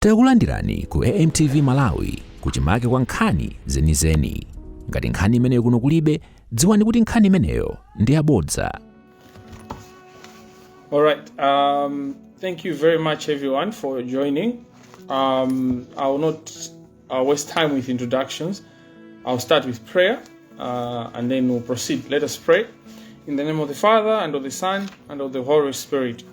Takulandirani ku AMTV Malawi, kuchimake kwa nkhani zenizeni. Ngati nkhani imeneyo kuno kulibe, dziwani kuti nkhani imeneyo ndi yabodza. All right. Thank you very much, everyone, for joining. I will not waste time with introductions. I'll start with prayer and then we'll proceed. Let us pray. In the name of the Father, and of the Son, and of the Holy Spirit.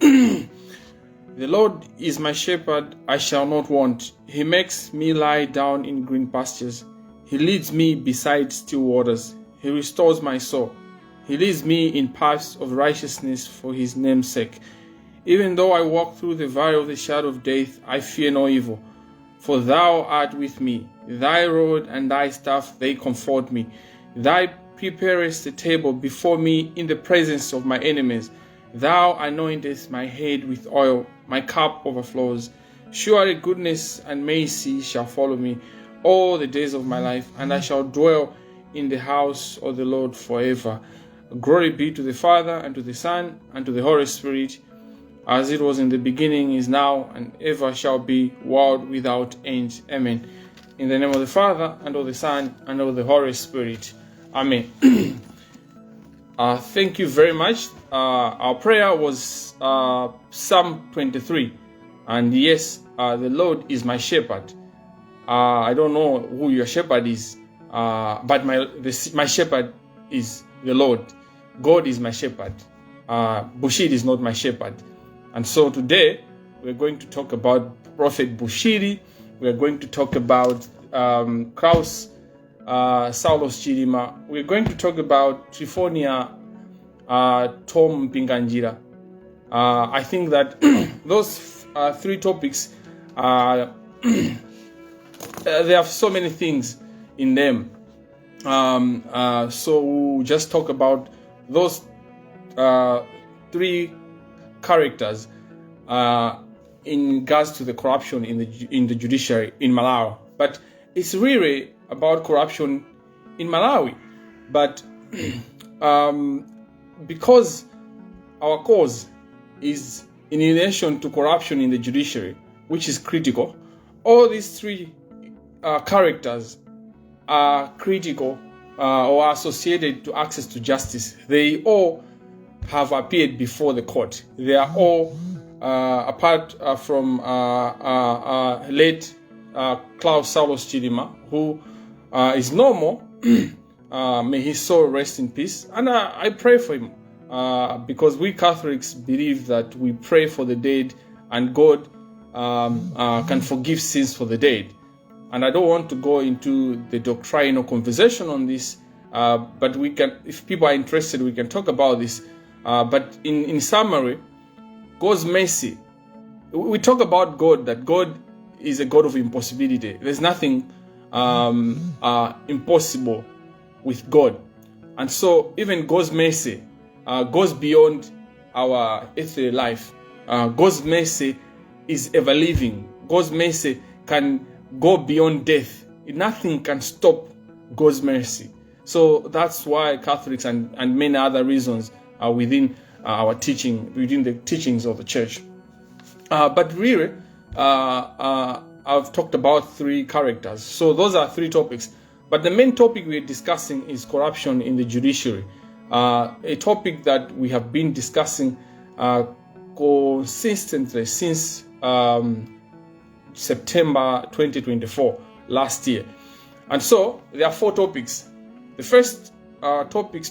The Lord is my shepherd, I shall not want. He makes me lie down in green pastures. He leads me beside still waters. He restores my soul. He leads me in paths of righteousness for his name's sake. Even though I walk through the valley of the shadow of death, I fear no evil. For thou art with me. Thy rod and thy staff, they comfort me. Thou preparest a table before me in the presence of my enemies. Thou anointest my head with oil, my cup overflows. Surely goodness and mercy shall follow me all the days of my life, and I shall dwell in the house of the Lord forever. Glory be to the Father, and to the Son, and to the Holy Spirit, as it was in the beginning, is now, and ever shall be, world without end. Amen. In the name of the Father, and of the Son, and of the Holy Spirit. Amen. Thank you very much. Our prayer was Psalm 23. And yes, the Lord is my shepherd. I don't know who your shepherd is, but my shepherd is the Lord. God is my shepherd. Bushiri is not my shepherd. And so today we're going to talk about Prophet Bushiri. We're going to talk about Klaus Saulos Chilima. We're going to talk about Triphonia Thom Mpinganjira. I think that those three topics, they have so many things in them. So we'll just talk about those three characters in regards to the corruption in the judiciary in Malawi. But it's really about corruption in Malawi. But because our cause is in relation to corruption in the judiciary, which is critical, all these three characters are critical or associated to access to justice. They all have appeared before the court. They are all, apart from late Klaus Saulos Chilima, who is no more. May his soul rest in peace. And I pray for him because we Catholics believe that we pray for the dead and God can forgive sins for the dead. And I don't want to go into the doctrinal conversation on this, but we can, if people are interested, we can talk about this. But in summary, God's mercy. We talk about God, that God is a God of impossibility. There's nothing impossible with God. And so even God's mercy goes beyond our earthly life. God's mercy is ever living. God's mercy can go beyond death. Nothing can stop God's mercy. So that's why Catholics and many other reasons are within our teaching, within the teachings of the church. But really, I've talked about three characters. So those are three topics. But the main topic we're discussing is corruption in the judiciary, a topic that we have been discussing consistently since September 2024, last year. And so there are four topics. The first topic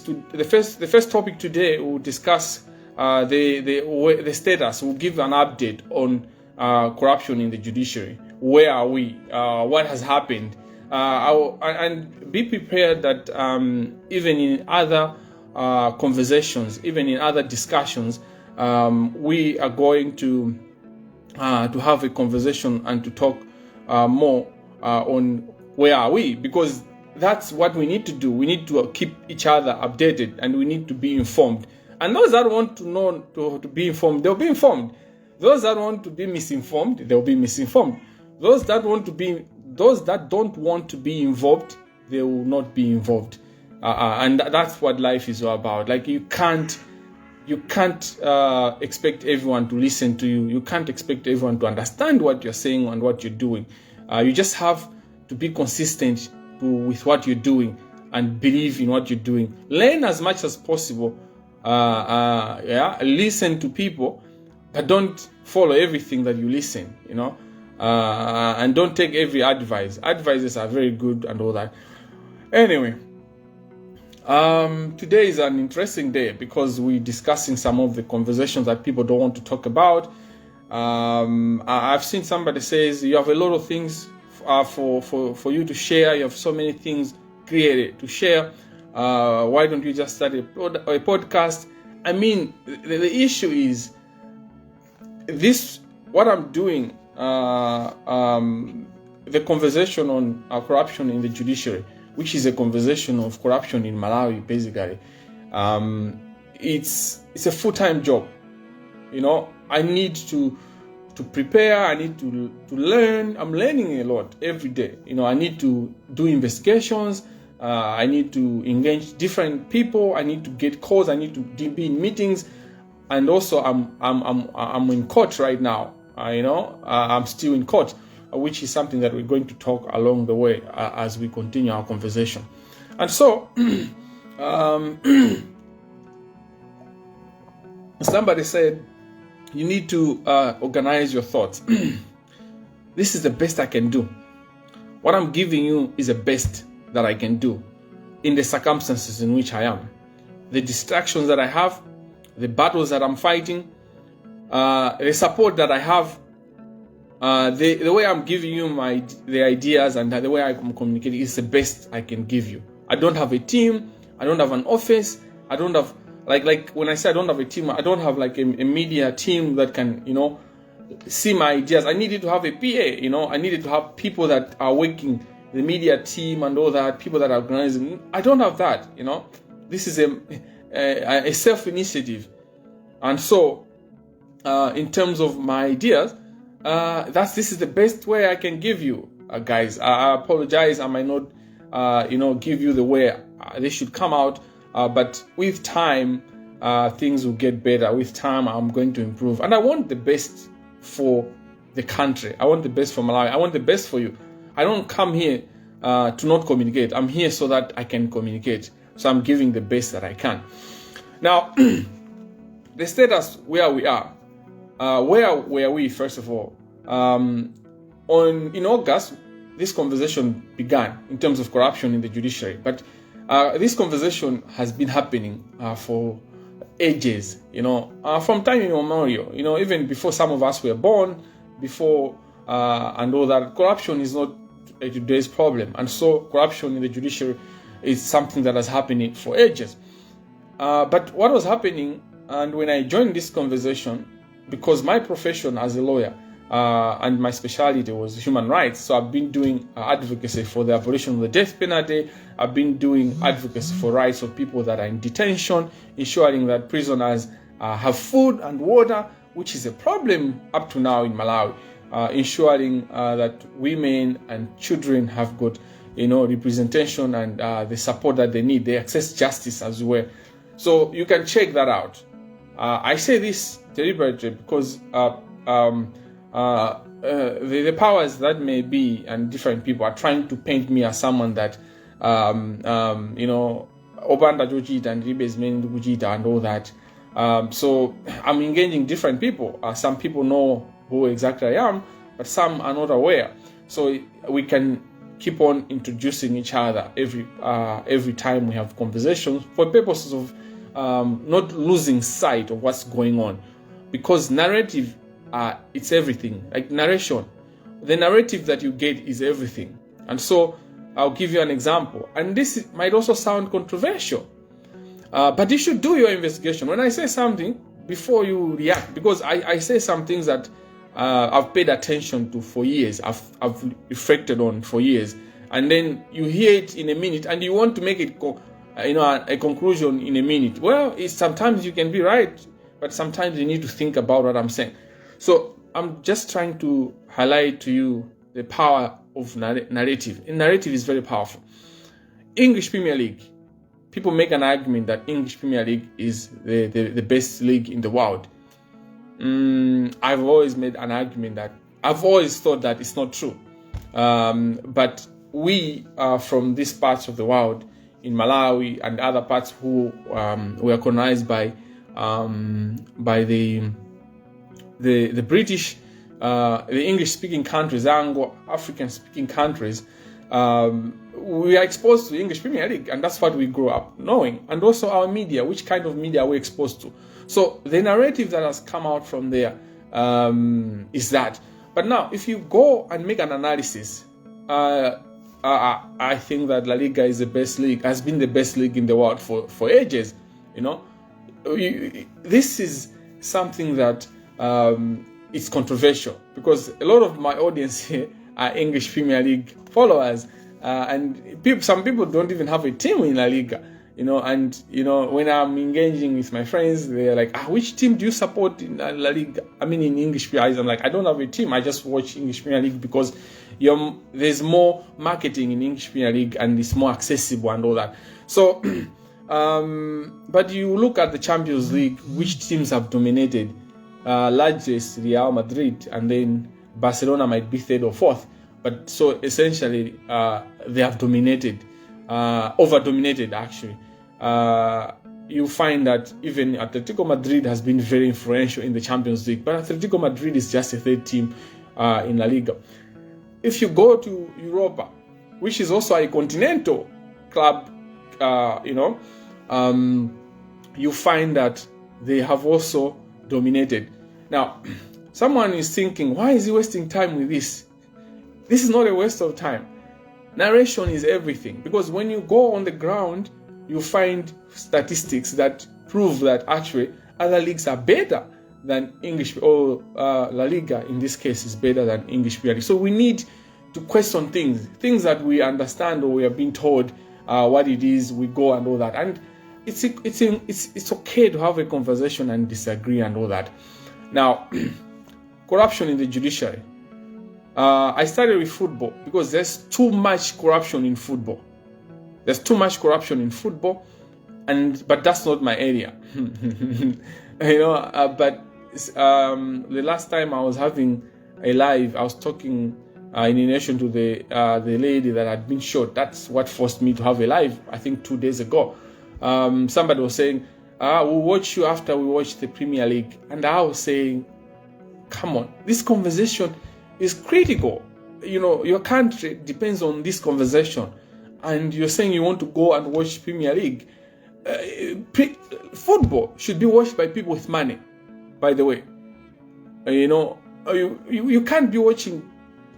today, we'll discuss the status. We'll give an update on corruption in the judiciary. Where are we? What has happened? And be prepared that even in other conversations, even in other discussions, we are going to have a conversation and to talk more on where are we, because that's what we need to do. We need to keep each other updated and we need to be informed. And those that want to know to be informed, they'll be informed. Those that want to be misinformed, they'll be misinformed. Those that don't want to be involved, they will not be involved. And that's what life is all about. Like, you can't You can't expect everyone to listen to you. You can't expect everyone to understand what you're saying and what you're doing. You just have to be consistent with what you're doing and believe in what you're doing. Learn as much as possible. Yeah, listen to people, but don't follow everything that you listen. And don't take every advice. Advices are very good and all that. Anyway, today is an interesting day because we're discussing some of the conversations that people don't want to talk about. I've seen somebody says you have a lot of things for you to share. You have so many things created to share. Why don't you just start a podcast? I mean, the issue is this: what I'm doing, the conversation on corruption in the judiciary, which is a conversation of corruption in Malawi, basically. It's a full time job. I need to prepare. I need to learn. I'm learning a lot every day. I need to do investigations. I need to engage different people. I need to get calls. I need to be in meetings, and also I'm in court right now. I'm still in court, which is something that we're going to talk along the way as we continue our conversation. And so, somebody said you need to organize your thoughts. This is the best I can do. What I'm giving you is the best that I can do in the circumstances in which I am. The distractions that I have, the battles that I'm fighting, the support that I have, the way I'm giving you my the ideas and the way I'm communicating is the best I can give you. I don't have a team. I don't have an office. I don't have like when I say I don't have a team, I don't have like a media team that can see my ideas. I needed to have a PA. I needed to have people that are working the media team and all that, people that are organizing. I don't have that. This is a self initiative, and so in terms of my ideas, that's this is the best way I can give you, guys. I apologize. I might not, give you the way they should come out, but with time, things will get better. With time, I'm going to improve, and I want the best for the country. I want the best for Malawi. I want the best for you. I don't come here to not communicate. I'm here so that I can communicate. So I'm giving the best that I can. Now, the status where we are. Where were we, first of all? On in August, this conversation began in terms of corruption in the judiciary. But this conversation has been happening for ages, from time immemorial. Even before some of us were born, before and all that. Corruption is not a today's problem, and so corruption in the judiciary is something that has happened for ages. But what was happening, and when I joined this conversation, because my profession as a lawyer and my specialty was human rights, so I've been doing advocacy for the abolition of the death penalty. I've been doing advocacy for rights of people that are in detention, ensuring that prisoners have food and water, which is a problem up to now in Malawi. Ensuring that women and children have got, representation and the support that they need. They access justice as well. So you can check that out. I say this deliberately because the powers that may be and different people are trying to paint me as someone that, opanda chochita and ndilibe zimene ndikuchita and all that. So I'm engaging different people. Some people know who exactly I am, but some are not aware. So we can keep on introducing each other every time we have conversations for purposes of not losing sight of what's going on, because narrative, it's everything. Like narration, the narrative that you get is everything. And so I'll give you an example, and this might also sound controversial, but you should do your investigation. When I say something, before you react, because I say some things that I've paid attention to for years, I've reflected on for years, and then you hear it in a minute and you want to make it a conclusion in a minute. Well, sometimes you can be right, but sometimes you need to think about what I'm saying. So I'm just trying to highlight to you the power of narrative. And narrative is very powerful. English Premier League. People make an argument that English Premier League is the best league in the world. I've always made an argument that I've always thought that it's not true. But we are from these parts of the world, in Malawi and other parts who were colonized by the British, the English-speaking countries, Anglo African-speaking countries. We are exposed to the English Premier League, and that's what we grew up knowing. And also our media, which kind of media are we exposed to? So the narrative that has come out from there is that. But now, if you go and make an analysis, I think that La Liga is the best league, has been the best league in the world for ages. This is something that it's controversial because a lot of my audience here are English Premier League followers, and some people don't even have a team in La Liga. And when I'm engaging with my friends, they're like, which team do you support in La Liga? I mean, in English Premier League. I'm like, I don't have a team. I just watch English Premier League because there's more marketing in English Premier League and it's more accessible and all that. So, but you look at the Champions League, which teams have dominated? Largest Real Madrid, and then Barcelona might be third or fourth. But so essentially, they have dominated, over-dominated actually. You find that even Atletico Madrid has been very influential in the Champions League, but Atletico Madrid is just a third team in La Liga. If you go to Europa, which is also a continental club, you find that they have also dominated. Now, someone is thinking, why is he wasting time with this? This is not a waste of time. Narration is everything, because when you go on the ground, you find statistics that prove that actually other leagues are better than English, or La Liga in this case is better than English Premier League. So we need to question things that we understand or we have been told what it is, we go and all that. And it's okay to have a conversation and disagree and all that. Now, corruption in the judiciary. I started with football because there's too much corruption in football. There's too much corruption in football, but that's not my area. But the last time I was having a live, I was talking in relation to the lady that had been shot. That's what forced me to have a live, I think 2 days ago. Somebody was saying, we'll watch you after we watch the Premier League. And I was saying, come on, this conversation is critical. You know, your country depends on this conversation. And you're saying you want to go and watch Premier League. Football should be watched by people with money, by the way. You can't be watching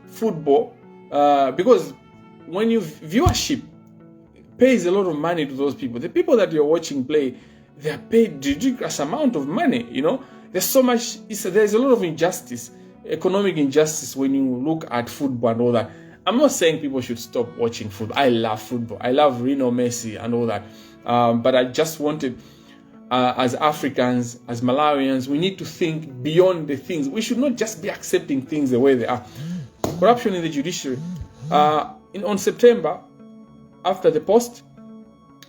football because when you viewership pays a lot of money to those people. The people that you're watching play, they are paid ridiculous amount of money, you know. There's so much, there's a lot of injustice, economic injustice when you look at football and all that. I'm not saying people should stop watching football. I love football. I love Lionel Messi and all that. But I just wanted, as Africans, as Malawians, we need to think beyond the things. We should not just be accepting things the way they are. Corruption in the judiciary. On September, after the post,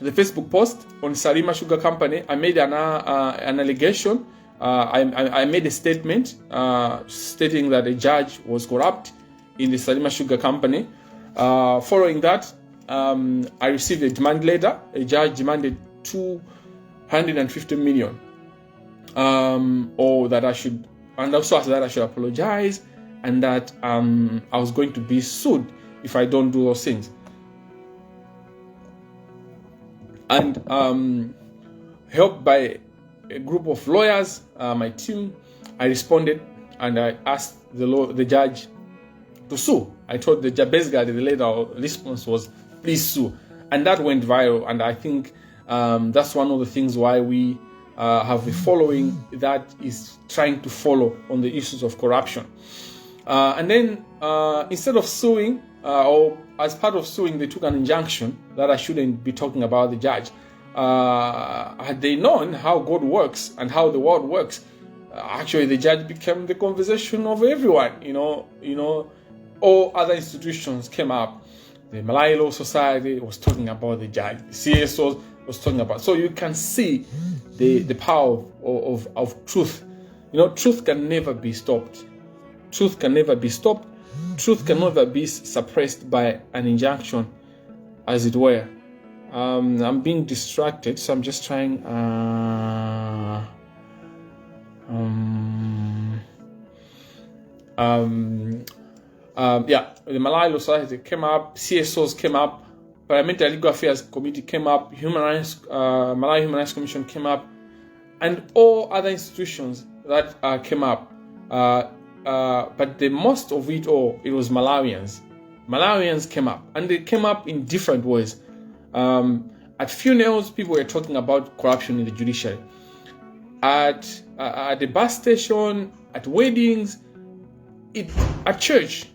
the Facebook post on Salima Sugar Company, I made an allegation. I made a statement stating that a judge was corrupt in the Salima Sugar Company. Following that, I received a demand letter. A judge demanded 250 million, or that I should, and also that I should apologize, and that I was going to be sued if I don't do those things. And helped by a group of lawyers, my team, I responded and I asked the judge to sue. I told the judge, basically the later response was, please sue. And that went viral. And I think that's one of the things why we have a following that is trying to follow on the issues of corruption. And then instead of suing, or as part of suing, they took an injunction that I shouldn't be talking about the judge. Had they known how God works and how the world works, actually the judge became the conversation of everyone. You know, all other institutions came up. The Malawi Law Society was talking about the judge. The CSOs, was talking about. So you can see the power of truth. Truth can never be stopped. Truth can never be stopped. Truth can never be suppressed by an injunction, as it were. I'm being distracted, so I'm just trying. Yeah, the Malawi Law Society came up, CSOs came up, Parliamentary Legal Affairs Committee came up, Malawi Human Rights Commission came up, and all other institutions that came up. But the most of it all, it was Malawians. Malawians came up, and they came up in different ways. At funerals, people were talking about corruption in the judiciary. At the bus station, at weddings, at church,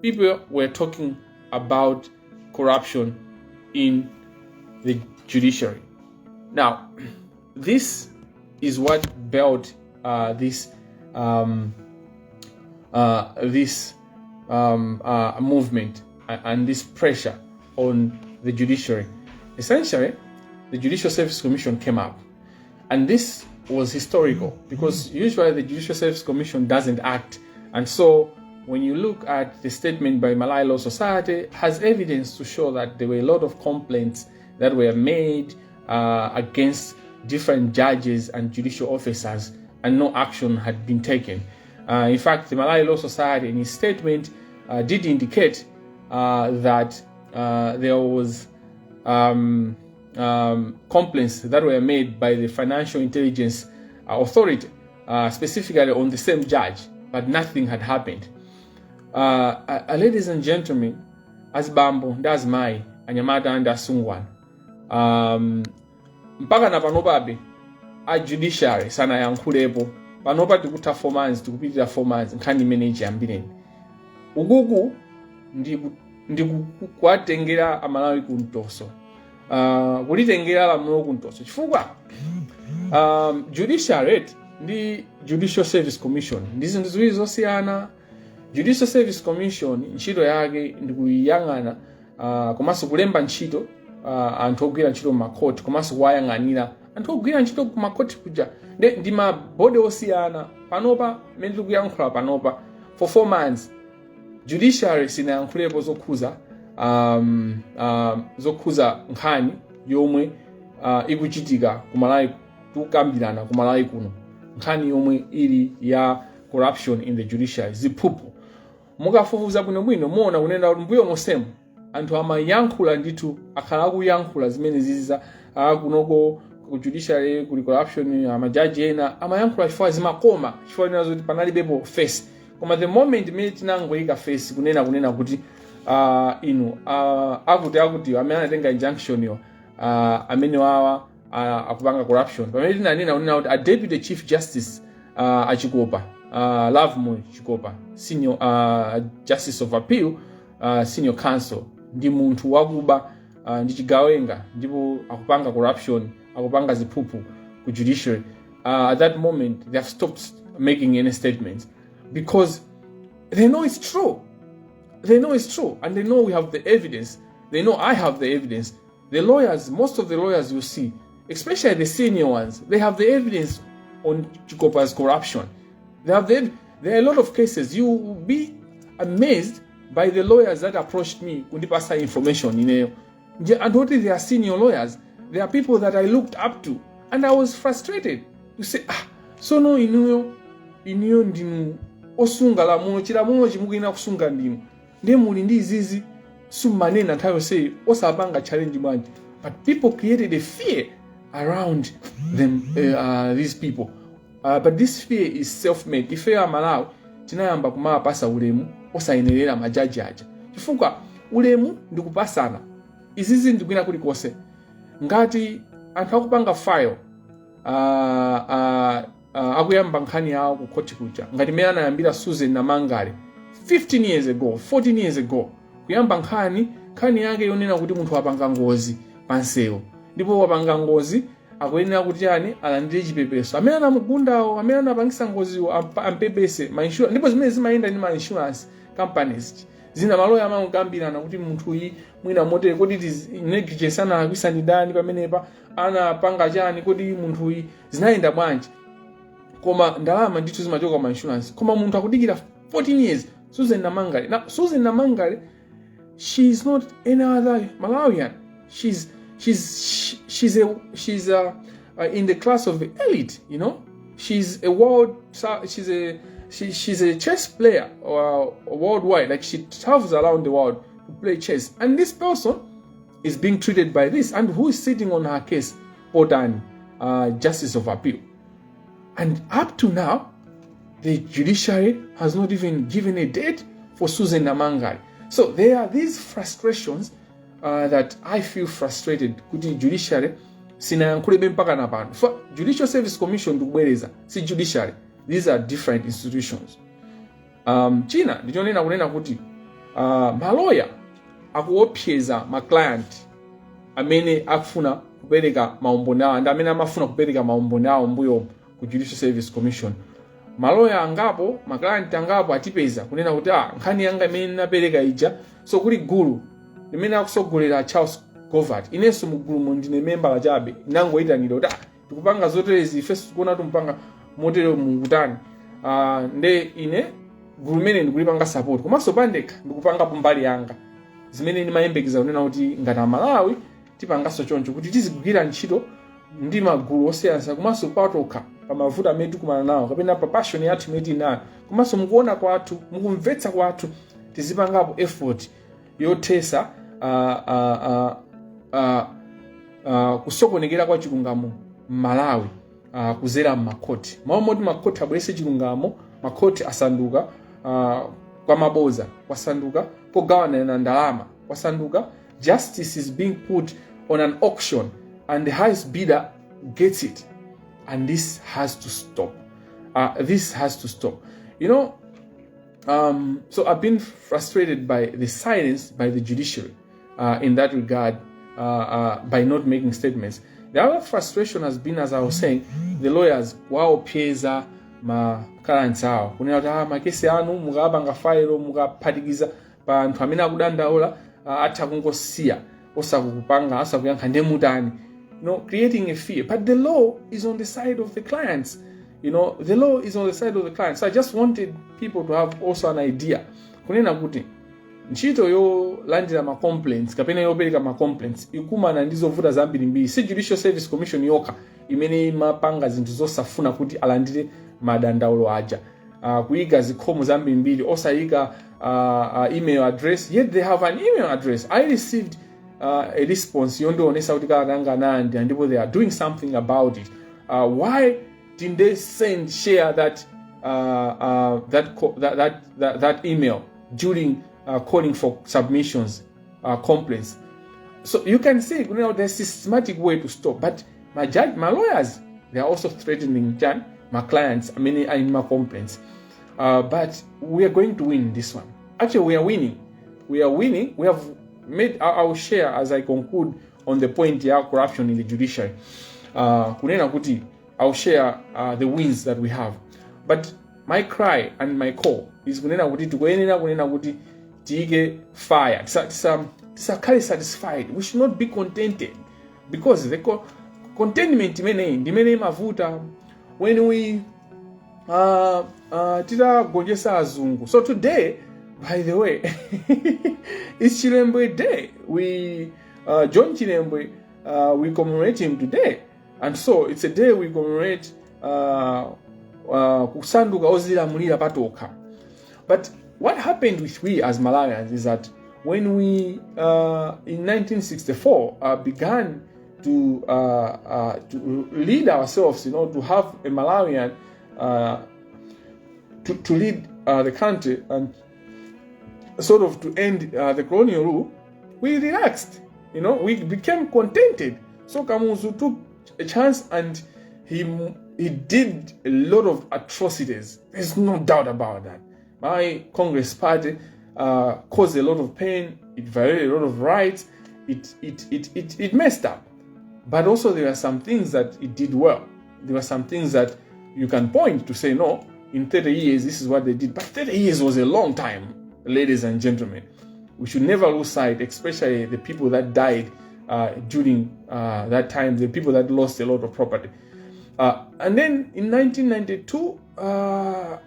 people were talking about corruption in the judiciary. Now, this is what built this movement and this pressure on the judiciary. Essentially, the Judicial Service Commission came up, and this was historical because usually the Judicial Service Commission doesn't act. And so when you look at the statement by Malawi Law Society, has evidence to show that there were a lot of complaints that were made against different judges and judicial officers, and no action had been taken. In fact, the Malawi Law Society, in its statement, did indicate that there was complaints that were made by the Financial Intelligence Authority, specifically on the same judge, but nothing had happened. Ladies and gentlemen, azibambo ndi azimayi, anyamata ndi asungwana, mpaka na panopabe a judiciary sanayankhulepo. Panopa tikutha 4 months, tikupitirira 4 months nkhani imene ichiyambireni. Ukuku ndi kuwatengera Amalawi kumtoso, kulitengera lamulo kumtoso, chifukwa judiciary ndi Judicial Service Commission ndi zinthu ziwiri zosiyana. Judicial Service Commission ntchito yake ndi kuyang'ana komanso kulemba ntchito anthu ogwira ntchito mumakhoti, komanso kuwayang'anira anthu ogwira ntchito kumakhoti kuja. Ndi ma body osiyana. Panopa mmene tikuyankhula panopa, for 4 months judiciary sinayankhulepo zokhuza nkhani yomwe ikuchitika kumalawi, tikukambirana kumalawi kuno, nkhani yomwe ili ya corruption in the judiciary, ziphuphu. Mukafufuza bwinobwino muona kunena kuti mbuyo mosemo anthu amayankhula ndithu, akhala akuyankhula zimene ziziza kunoko ku judiciary kuli corruption. Amajaji ena amayankhula chifukwa zimakoma, chifukwa nena zoti panalibepo face. Koma the moment imene tinangoyika face kunena kuti inu akuti amene anatenga injunction yo, amene wawa akupanga corruption, pamene tinanena kunena kuti a Deputy Chief Justice Achikopa, Lovemore Chikopa, senior justice of appeal, senior counsel, ndi munthu wakuba, ndi chigawenga, ndipo akupanga corruption, akupanga ziphuphu ku judiciary, at that moment they have stopped making any statements because they know it's true. They know it's true, and they know we have the evidence. They know I have the evidence. The lawyers, most of the lawyers you see, especially the senior ones, they have the evidence on Chikopa's corruption. They have the, there are a lot of cases. You will be amazed by the lawyers that approached me kundipasa information ineyo. Nje anthu oti they are senior lawyers. They are people that I looked up to, and I was frustrated to say, "Ah, sono inuyo ndinu osunga lamulo, chilamulo chimukuyena kusunga ndinu, ndiye muli ndi izizi, summanena nthawi yonseyi, osapanga challenge bwanji?" But people created a fear around them, these people, but this fear is self-made. Ifeyo Amalawi tinayamba kumawapasa ulemu osayenerera majaji aja, chifukwa ulemu ndikupasana. Izizi ndikwina kulikonse. Ngati anthu akupanga file, akuyamba nkhani yawo ku khoti kuja, ngati mmene anayambira Susan Namangale 15 years ago, 14 years ago, kuyamba nkhani yake yonena kuti munthu wapanga ngozi pansewu, ndipo wapanga ngozi, akuyenera kuti yani alandire chipepeso, amene anamugundawo, amene anapangisa ngoziwo ampepese ma insurance. Ndipo zimene zimayenda ndi ma insurance companies, Zina maloya amangokambirana kuti munthu uyi mwina motere, kodi negligence analakwisa ndi ndani pamenepa, anapanga chani, kodi munthu uyi zinayenda bwanji? Koma ndalama ndithu zimachoka ma insurance, koma munthu akudikira 14 years. Susan Namangale. Now, Susan Namangale, she's not any other Malawian. She's in the class of the elite. She's a world she's a she, she's a chess player worldwide. Like, she travels around the world to play chess, and this person is being treated by this. And who is sitting on her case? Potani, Justice of Appeal. And up to now, the judiciary has not even given a date for Susan Namangale. So there are these frustrations that I feel frustrated kuti judiciary sinayankhulebe mpaka na pano. For Judicial Service Commission, ndikubwereza, si judiciary. These are different institutions. China ndichonena kunena kuti maloya akuopseza ma client amene akufuna kupereka maumboni awo ndi amene amafuna kupereka maumboni awo mbuyo ku Judicial Service Commission. Maloya angapo, ma client angapo atipeza kunena kuti, "Ah, nkhani yanga imene ndinapereka ija." So kuli gulu limene akusogolera Charles Govert. Inenso mugulumo ndine membala chabe, inangoyitanidwa kuti, "Ah, tikupanga zoterezi, ifenso tikuona tumpanga motere, mukutani?" Nde ine gulu limene ndikulipanga support, komanso pandekha ndikupangapo mbali yanga zimene ndimayembekeza kunena kuti ngati Amalawi tipanganso choncho, kuti tizigwira ntchito ndi magulu osiyanasiyana komanso patokha pa mavuto amene tikumana nawo kapena pa passion yathu imene tili nayo, komanso mukuona kwathu, mukumvetsa kwathu, tizipangapo effort yothesa kusokonekera kwa chilungamo m'Malawi kuzera m'makhoti. Mawu moti makhoti abwerese chilungamo, makhoti asanduka kwa maboza, kwasanduka kogawanana ndalama, kwasanduka justice is being put on an auction and the highest bidder gets it, and this has to stop. This has to stop. So I've been frustrated by the silence by the judiciary in that regard, by not making statements. The other frustration has been, as I was saying, the lawyers waopseza ma clients awo kunena kuti, "Ah, makesi anu mukapanga file, mukaphatikiza pa anthu amene akudandaula, atha kungosiya osakupanga, osakuyankha, ndemutani?" Creating a fear. But the law is on the side of the clients. The law is on the side of the clients. So I just wanted people to have also an idea kunena kuti ntchito yolandira ma complaints kapena yopereka ma complaints ikumana ndi zovuta zambirimbiri. Si Judicial Service Commission yokha imene imapanga zinthu zosafuna kuti alandire madandaulo aja, kuyika zikhomo zambirimbiri, osayika email address, yet they have an email address. I received a response yondionesa kuti kalata yanga analandira ndipo they are doing something about it. Why didn't they send share that that, co- that, that, that, that email during calling for submissions, complaints? So you can see there's systematic way to stop. But my judge, my lawyers, they are also threatening Jan, my clients, I mean, in my complaints. But we are going to win this one. Actually, we are winning. We are winning. We have made. I will share as I conclude on the point ya corruption in the judiciary. Kunena kuti I'll share the wins that we have. But my cry and my call is kunena kuti tikuyenera kunena kuti tiyike fire, tisakhale satisfied. We should not be contented, because the contentment imeneyi ndimene imavuta when we titagonjetsa azungu. So today, by the way, it's Chilembwe Day. We John Chilembwe, we commemorate him today, and so it's a day we commemorate kusanduka ozilamulira patokha. But what happened with we as Malawians is that when we in 1964 began to lead ourselves, to have a Malawian to lead the country and sort of to end the colonial rule, we relaxed. We became contented. So Kamuzu took a chance and he did a lot of atrocities. There's no doubt about that. My Congress Party caused a lot of pain. It violated a lot of rights. It messed up. But also there are some things that it did well. There were some things that you can point to say, "No, in 30 years, this is what they did." But 30 years was a long time. Ladies and gentlemen, we should never lose sight, especially the people that died during that time, the people that lost a lot of property. And then in 1992,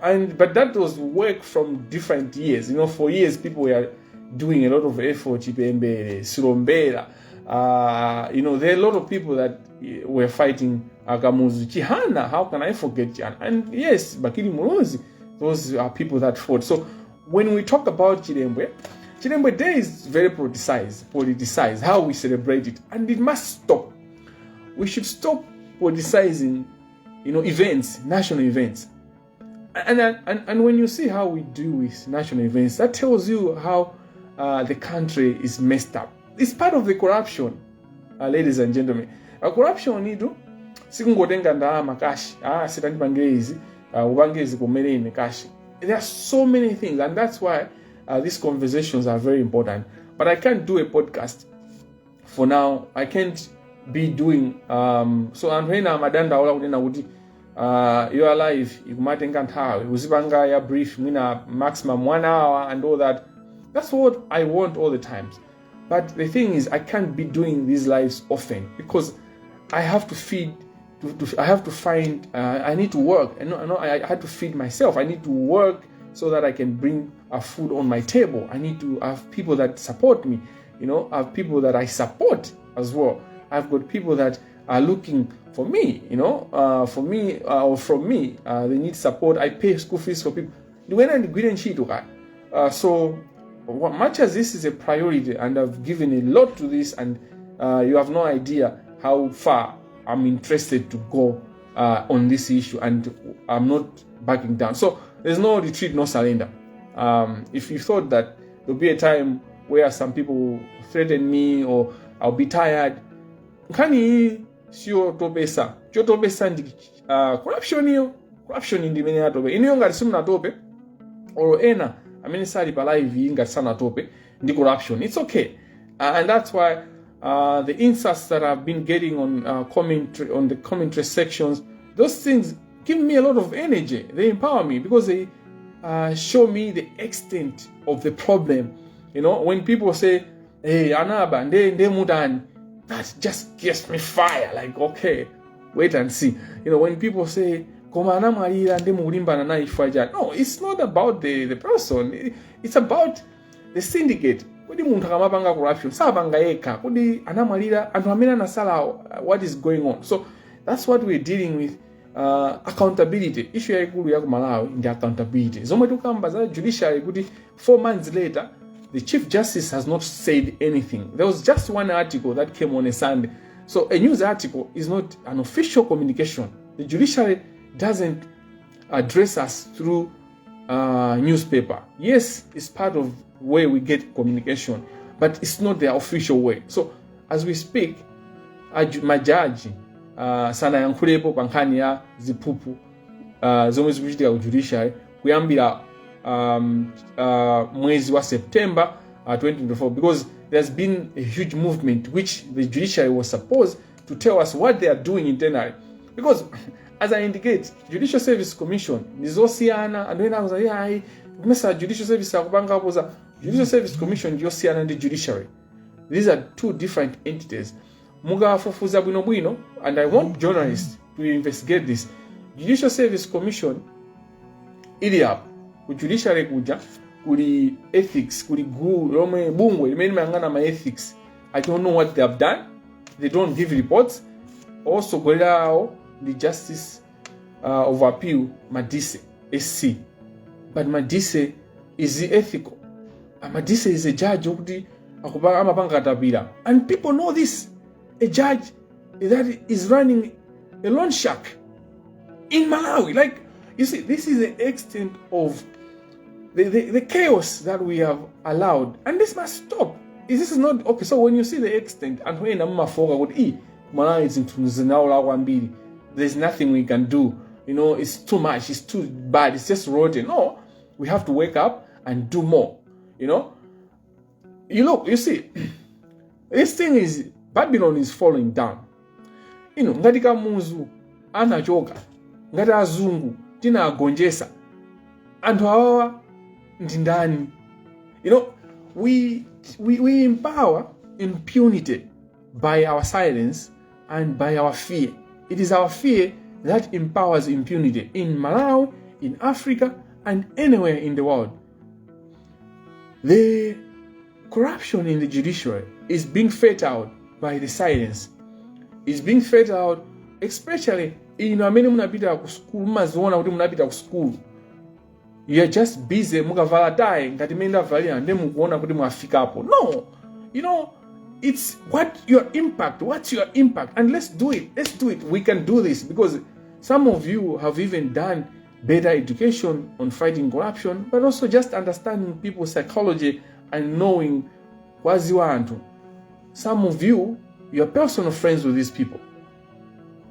and but that was work from different years. For years people were doing a lot of effort. Chipembere, Silombela. There are a lot of people that were fighting Kamuzu. Chihana, how can I forget Chihana? And yes, Bakili Muluzi, those are people that fought. So when we talk about Chilembwe, Chilembwe Day is very politicized, how we celebrate it, and it must stop. We should stop politicizing events, national events. And when you see how we do with national events, that tells you how the country is messed up. It's part of the corruption, ladies and gentlemen. Corruption itu sikungotenga ndalama cash. Ah, sitandipangire izi, upange izi kumene ine cash. There are so many things, and that's why these conversations are very important. But I can't do a podcast for now. I can't be doing so. Anthu ena amadandaula kunena kuti your live ikumatenga nthawi, uzipanga ya brief, mwina maximum one hour and all that. That's what I want all the times, but the thing is, I can't be doing these lives often because I have to feed to, I have to find I need to work. I had to feed myself. I need to work so that I can bring a food on my table. I need to have people that support me. I have people that I support as well. I've got people that are looking for me, for me or from me. They need support. I pay school fees for people. Ndikuyenera ndigwire ntchito kaya. So much as this is a priority and I've given a lot to this, and you have no idea how far I'm interested to go on this issue, and I'm not backing down. So there's no retreat, no surrender. If you thought that there'll be a time where some people will threaten me or I'll be tired, nkhani iyi siyotopesa. Chotopesa ndi corruption iyo. Corruption ndi imene yatope. Inuyo ngati simunatope, or ena amene sali pa live iyi ngati sanatope ndi corruption, it's okay. And that's why the insults that I've been getting on commentary, on the commentary sections, those things give me a lot of energy. They empower me because they show me the extent of the problem. When people say, "Hey, anaba nde nde mutani," that just gives me fire. Like, okay, wait and see. When people say, "Koma anamwalira nde mukulimbana naye chifukwa chani?" No, it's not about the person. It's about the syndicate. Kodi munthu akamapanga corruption sapanga yekha? Kodi anamwalira, anthu amene anasalawo, what is going on? So that's what we're dealing with. Accountability issue yayikulu ya ku Malawi ndi accountability. Zomwe tikukamba za judiciary, kuti 4 months later the Chief Justice has not said anything. There was just one article that came on a Sunday. So a news article is not an official communication. The judiciary doesn't address us through newspaper. Yes, it's part of where we get communication, but it's not the official way. So as we speak, majaji sanayankhulepo pa nkhani ya ziphuphu zomwe zikuchitika ku judiciary kuyambira mwezi wa September 2024, because there's been a huge movement which the judiciary was supposed to tell us what they are doing internally, because as I indicate, Judicial Service Commission ndizosiyana. Anthu ena akuza, "Ayi, kumesa Judicial Service akupangapo za Judicial Service Commission?" Ndiyosiyana ndi judiciary. These are two different entities. Mukafufuza bwinobwino, and I want journalists to investigate this, Judicial Service Commission ili apo. Ku judiciary kuja kuli ethics, kuli gulu lomwe, bungwe limene limayang'ana ma ethics. I don't know what they have done. They don't give reports. Osogolera awo ndi Justice of Appeal Madise SC, but Madise is ethical? Madise is a judge okuti amapanga katapira, and people know this. A judge that is running a loan shark in Malawi. Like, you see, this is the extent of the chaos that we have allowed, and this must stop. This is not okay. So when you see the extent, anthu ena mumafoka kuti i Malawi zinthu zinaola kwambiri, there's nothing we can do, it's too much, it's too bad, it's just rotten. No, we have to wake up and do more. You look, you see, this thing is, Babylon is falling down. Ngati Kamuzu anachoka, ngati azungu tinagonjesa, anthu awawa ndi ndani? We empower impunity by our silence and by our fear. It is our fear that empowers impunity in Malawi, in Africa, and anywhere in the world. The corruption in the judiciary is being fed out by the silence. Is being fed out, especially inu amene munapita ku school, mumaziona kuti munapita ku school. You're just busy mukavala tie ngati mmene ndavalira ndi mukuona kuti mwafikapo. No, it's what your impact, what's your impact? And let's do it, let's do it. We can do this because some of you have even done better education on fighting corruption, but also just understanding people's psychology and knowing kuwadziwa anthu. Some of you, you're personal friends with these people.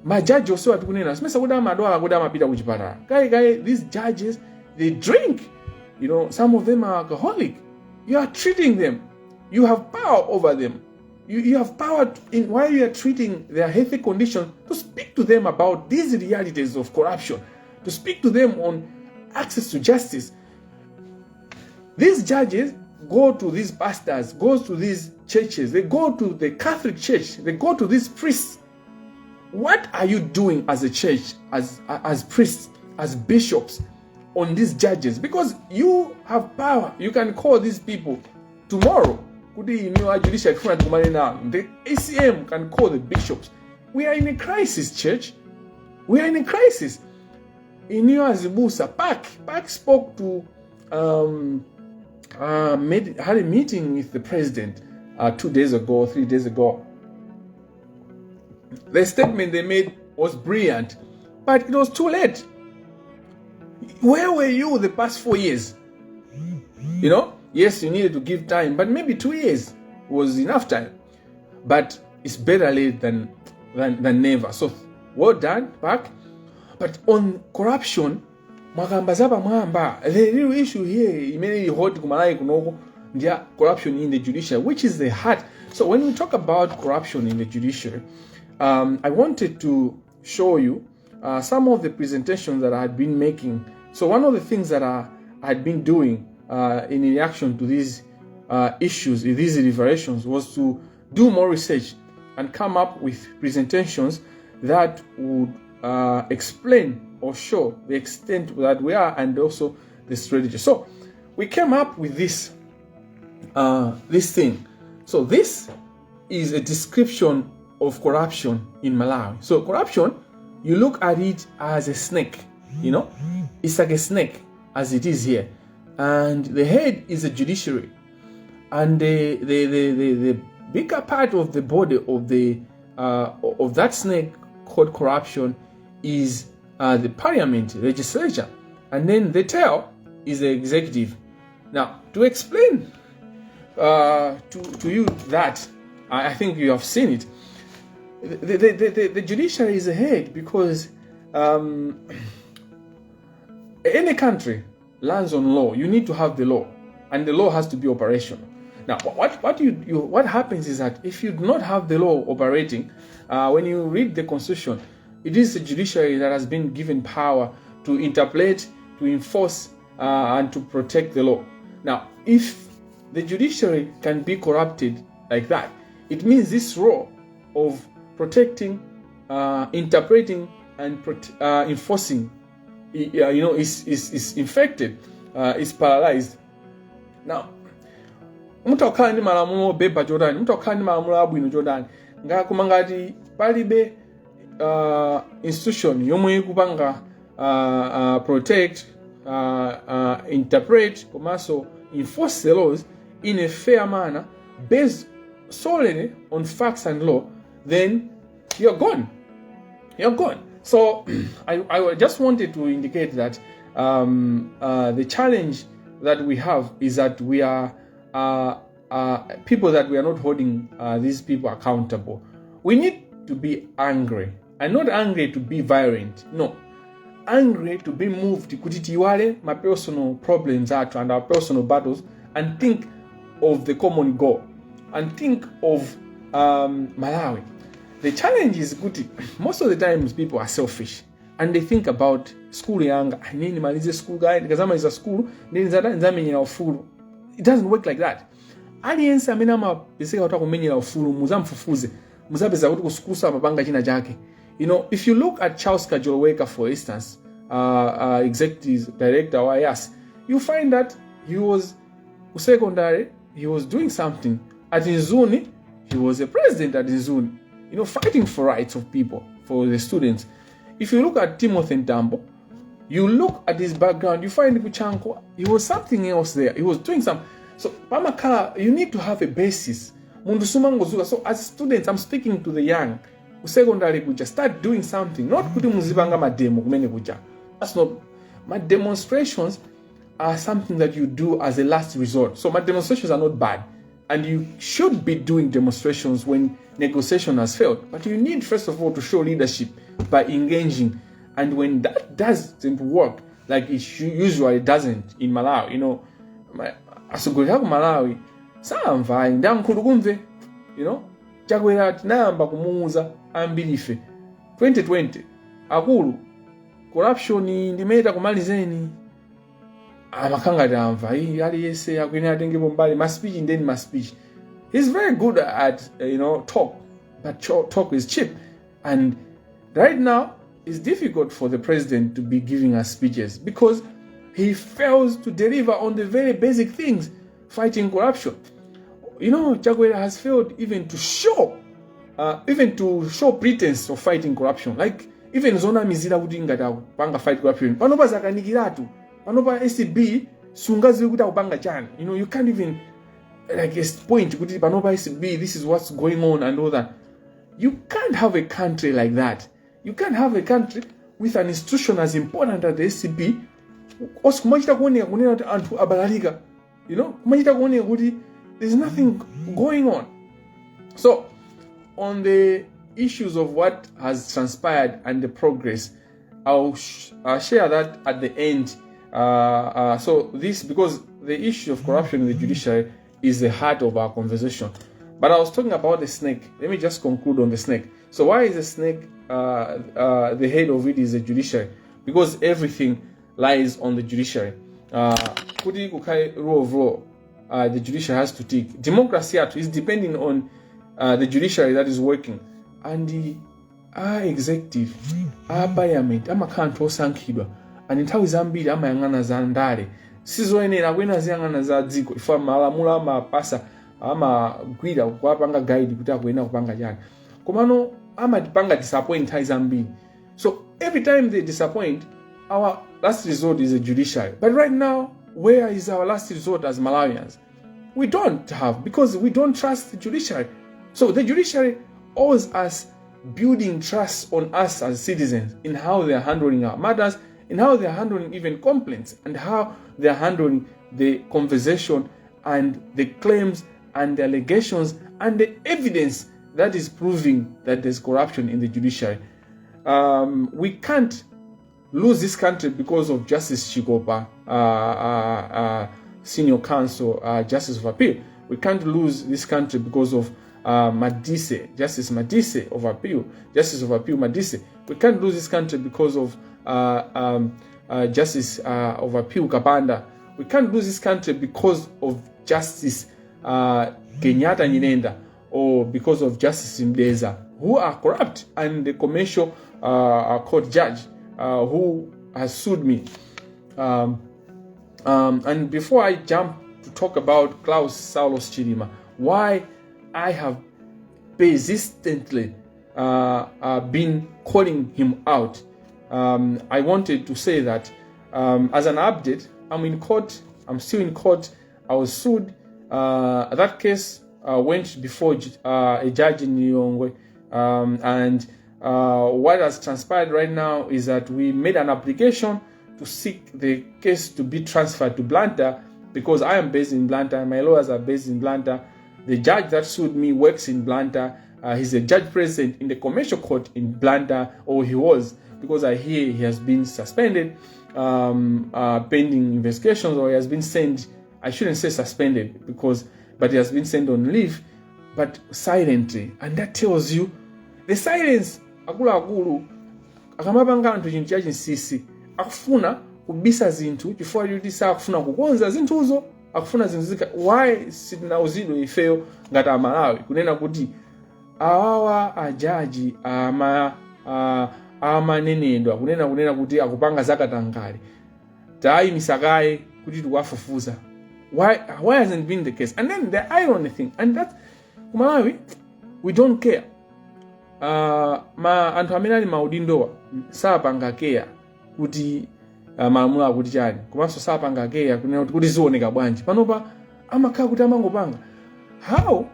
Majaji onsewa tikunena simesa kuti amadwala, kuti amapita kuchipatala kaye kaye. These judges, they drink. Some of them are alcoholic. You are treating them, you have power over them. You have power in while you are treating their healthy condition to speak to them about these realities of corruption, to speak to them on access to justice. These judges go to these pastors, go to these churches, they go to the Catholic Church, they go to these priests. What are you doing as a church, as priests, as bishops, on these judges? Because you have power. You can call these people tomorrow. Kuti inu a judiciary tifuna tikumane nanu. The ACM can call the bishops. We are in a crisis, church. We are in a crisis. Inu azibusa, PAC spoke to made, had a meeting with the president 2 days ago, 3 days ago. The statement they made was brilliant, but it was too late. Where were you the past 4 years? Yes, you needed to give time, but maybe 2 years was enough time. But it's better late than never. So well done, PAC. But on corruption, mwakamba zapamwamba. The real issue here imene ili hot kuMalawi kunoko ndiya corruption in the judiciary, which is the heart. So when we talk about corruption in the judiciary, I wanted to show you some of the presentations that I had been making. So one of the things that I had been doing in reaction to these issues, these revelations, was to do more research and come up with presentations that would explain or show the extent that we are and also the strategy. So we came up with this thing. So this is a description of corruption in Malawi. So corruption, you look at it as a snake, it's like a snake as it is here, and the head is the judiciary, and the bigger part of the body of that snake called corruption is the parliament, legislature, and then the tail is the executive. Now, to explain to you that, I think you have seen it. The judiciary is ahead because any country lands on law. You need to have the law, and the law has to be operational. Now, what happens is that if you do not have the law operating, when you read the constitution, it is the judiciary that has been given power to interpret, to enforce, and to protect the law. Now, if the judiciary can be corrupted like that, it means this role of protecting, interpreting, and enforcing, is infected, is paralyzed. Now, mutakhala ndi malamulo obeba chotani, mutakhala ndi malamulo abwino chotani, koma ngati palibe institution yomwe ikupanga protect, interpret komanso enforce the laws in a fair manner based solely on facts and law, then you're gone, you're gone. So I just wanted to indicate that the challenge that we have is that we are people that we are not holding these people accountable. We need to be angry, and not angry to be violent. No, angry to be moved kuti tiiwale ma personal problems athu and our personal battles and think of the common goal and think of Malawi. The challenge is kuti most of the times people are selfish and they think about school yanga, ine ndimalize school kaye, ndikazamaliza school ndi nzamenyera ufulu. It doesn't work like that. Aliyense amene amapezeka kuti akumenyera ufulu, muzamfufuze, muzapeza kuti kusukulu amapanga china chake. If you look at Charles Kajoloweka, for instance, executive director wa YAS, you find that he was secondary, he was doing something at Mzuni. He was a president at Mzuni, fighting for rights of people, for the students. If you look at Timothy Mtambo, you look at his background, you find ku Chanco, he was something else there. He was doing some. So pamakhala, you need to have a basis. Munthu sumangozuka. So as students, I'm speaking to the young, ku secondary kuja, start doing something. Not kuti muzipanga mademo kumene kuja. That's not my demonstrations are something that you do as a last resort. So my demonstrations are not bad. And you should be doing demonstrations when negotiation has failed. But you need, first of all, to show leadership by engaging. And when that doesn't work, like it usually doesn't in Malawi, atsogoleri aku Malawi samva ndi ankhutukumve. Chakwera tinayamba kumuuza ambiri ife 2020, akulu, corruption ndimene takumalizeni. Amakhala ngati amva. "Ii, aliyense akuyenera atengepo mbali, ma speech ndeni ma speech." He's very good at talk, but talk is cheap, and right now it's difficult for the president to be giving us speeches because he fails to deliver on the very basic things, fighting corruption. Chakwera has failed even to show pretense of fighting corruption, like even zonamizira kuti ngati akupanga fight corruption. Panopa zakanikiratu. Panopa ACB sungaziwe kuti akupanga chani. You can't even like a point kuti panopa ACB, this is what's going on and all that. You can't have a country like that. You can't have a country with an institution as important as the ACB osi kumachita kuoneka kunena kuti anthu abalalika, kumachita kuoneka kuti there's nothing going on. So on the issues of what has transpired and the progress, I'll share that at the end. So this, because the issue of corruption in the judiciary is the heart of our conversation. But I was talking about the snake. Let me just conclude on the snake. So why is the snake, the head of it is the judiciary? Because everything lies on the judiciary. Kuti kukhale rule of law, the judiciary has to take. Democracy yathu is depending on the judiciary that is working. And the a executive, a parliament amakhala anthu osankhidwa, and nthawi zambiri amayang'ana za ndale. Sizoyenera akuyenera ziyang'ana za dziko ifa malamulo amapasa, amagwira kuwapanga guide kuti akuyenera kupanga chani, komano amatipanga disappoint nthawi zambiri. So every time they disappoint, our last resort is the judiciary. But right now, where is our last resort as Malawians? We don't have, because we don't trust the judiciary. So the judiciary owes us building trust on us as citizens in how they are handling our matters, in how they are handling even complaints, and how they are handling the conversation and the claims and the allegations and the evidence that is proving that there's corruption in the judiciary. We can't lose this country because of Justice Chikopa, Senior Counsel, Justice of Appeal. We can't lose this country because of Madise, Justice Madise of Appeal, Justice of Appeal Madise. We can't lose this country because of Justice of Appeal Kapanda. We can't lose this country because of Justice Kenyatta Nyirenda or because of Justice Mdeza, who are corrupt, and the commercial court judge who has sued me. And before I jump to talk about Klaus Saulos Chilima, why I have persistently been calling him out, I wanted to say that as an update, I'm in court. I'm still in court. I was sued. That case went before a judge in Lilongwe, and what has transpired right now is that we made an application to seek the case to be transferred to Blantyre because I am based in Blantyre, my lawyers are based in Blantyre. The judge that sued me works in Blantyre. He's a judge president in the commercial court in Blantyre, or he was, because I hear he has been suspended pending investigations, or he has been sent. I shouldn't say suspended because, but he has been sent on leave, but silently, and that tells you the silence. Akuluakulu akamapanga anthu chinthu chachinsinsi, akufuna kubisa zinthu chifukwa choti sakufuna kukonza zinthuzo. Akufuna zinthu zika why sitinauzidwe ifeyo ngati Amalawi kunena kuti awawa ajaji ama amanenedwa kunena kuti akupanga zakatangale, tayimisa kaye kuti tikuwafufuza? Why hasn't been the case? And then the irony thing, and that kumalawi we don't care. Ma anthu amene ali maudindowa sapanga care kuti malamulo akuti chani, komanso sapanga care kunena kuti zioneka bwanji. Panopa amakhala kuti amangopanga. How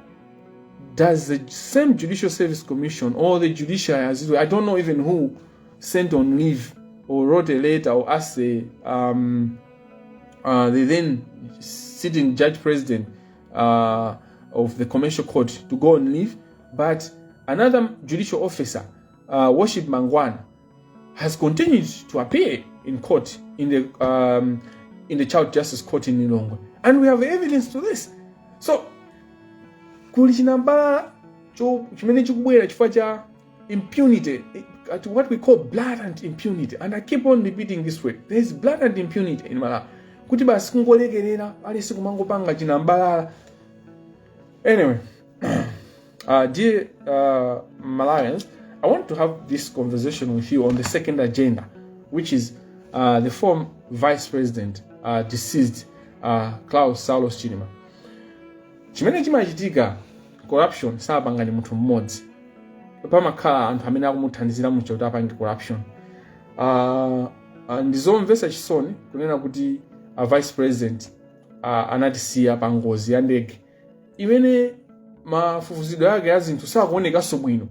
does the same Judicial Service Commission or the judiciary, as it were, I don't know even who sent on leave or wrote a letter or asked the then sitting judge president of the commercial court to go on leave, but another judicial officer, Worship Mangwana, has continued to appear in court in the Child Justice Court in Lilongwe, and we have evidence to this. So kuli chinambala cho chimene chikubwera chifukwa cha impunity, at what we call blatant impunity. And I keep on repeating this word: there is blatant impunity in Malawi, kuti basi kungolekerera alisi kumangopanga chinambalala. Anyway, dear Malawians, I want to have this conversation with you on the second agenda, which is the former vice president, deceased Klaus Saulos Chilima. Chimene chimachitika, corruption sapanga ndi munthu mmodzi. Pamakhala anthu amene akumuthandizira mucha kuti apange corruption. Ndizomvetsa chisoni kunena kuti vice president anatisiya pa ngozi ya ndege imene mafufuzidwe ake a zinthu sakuonekanso bwino.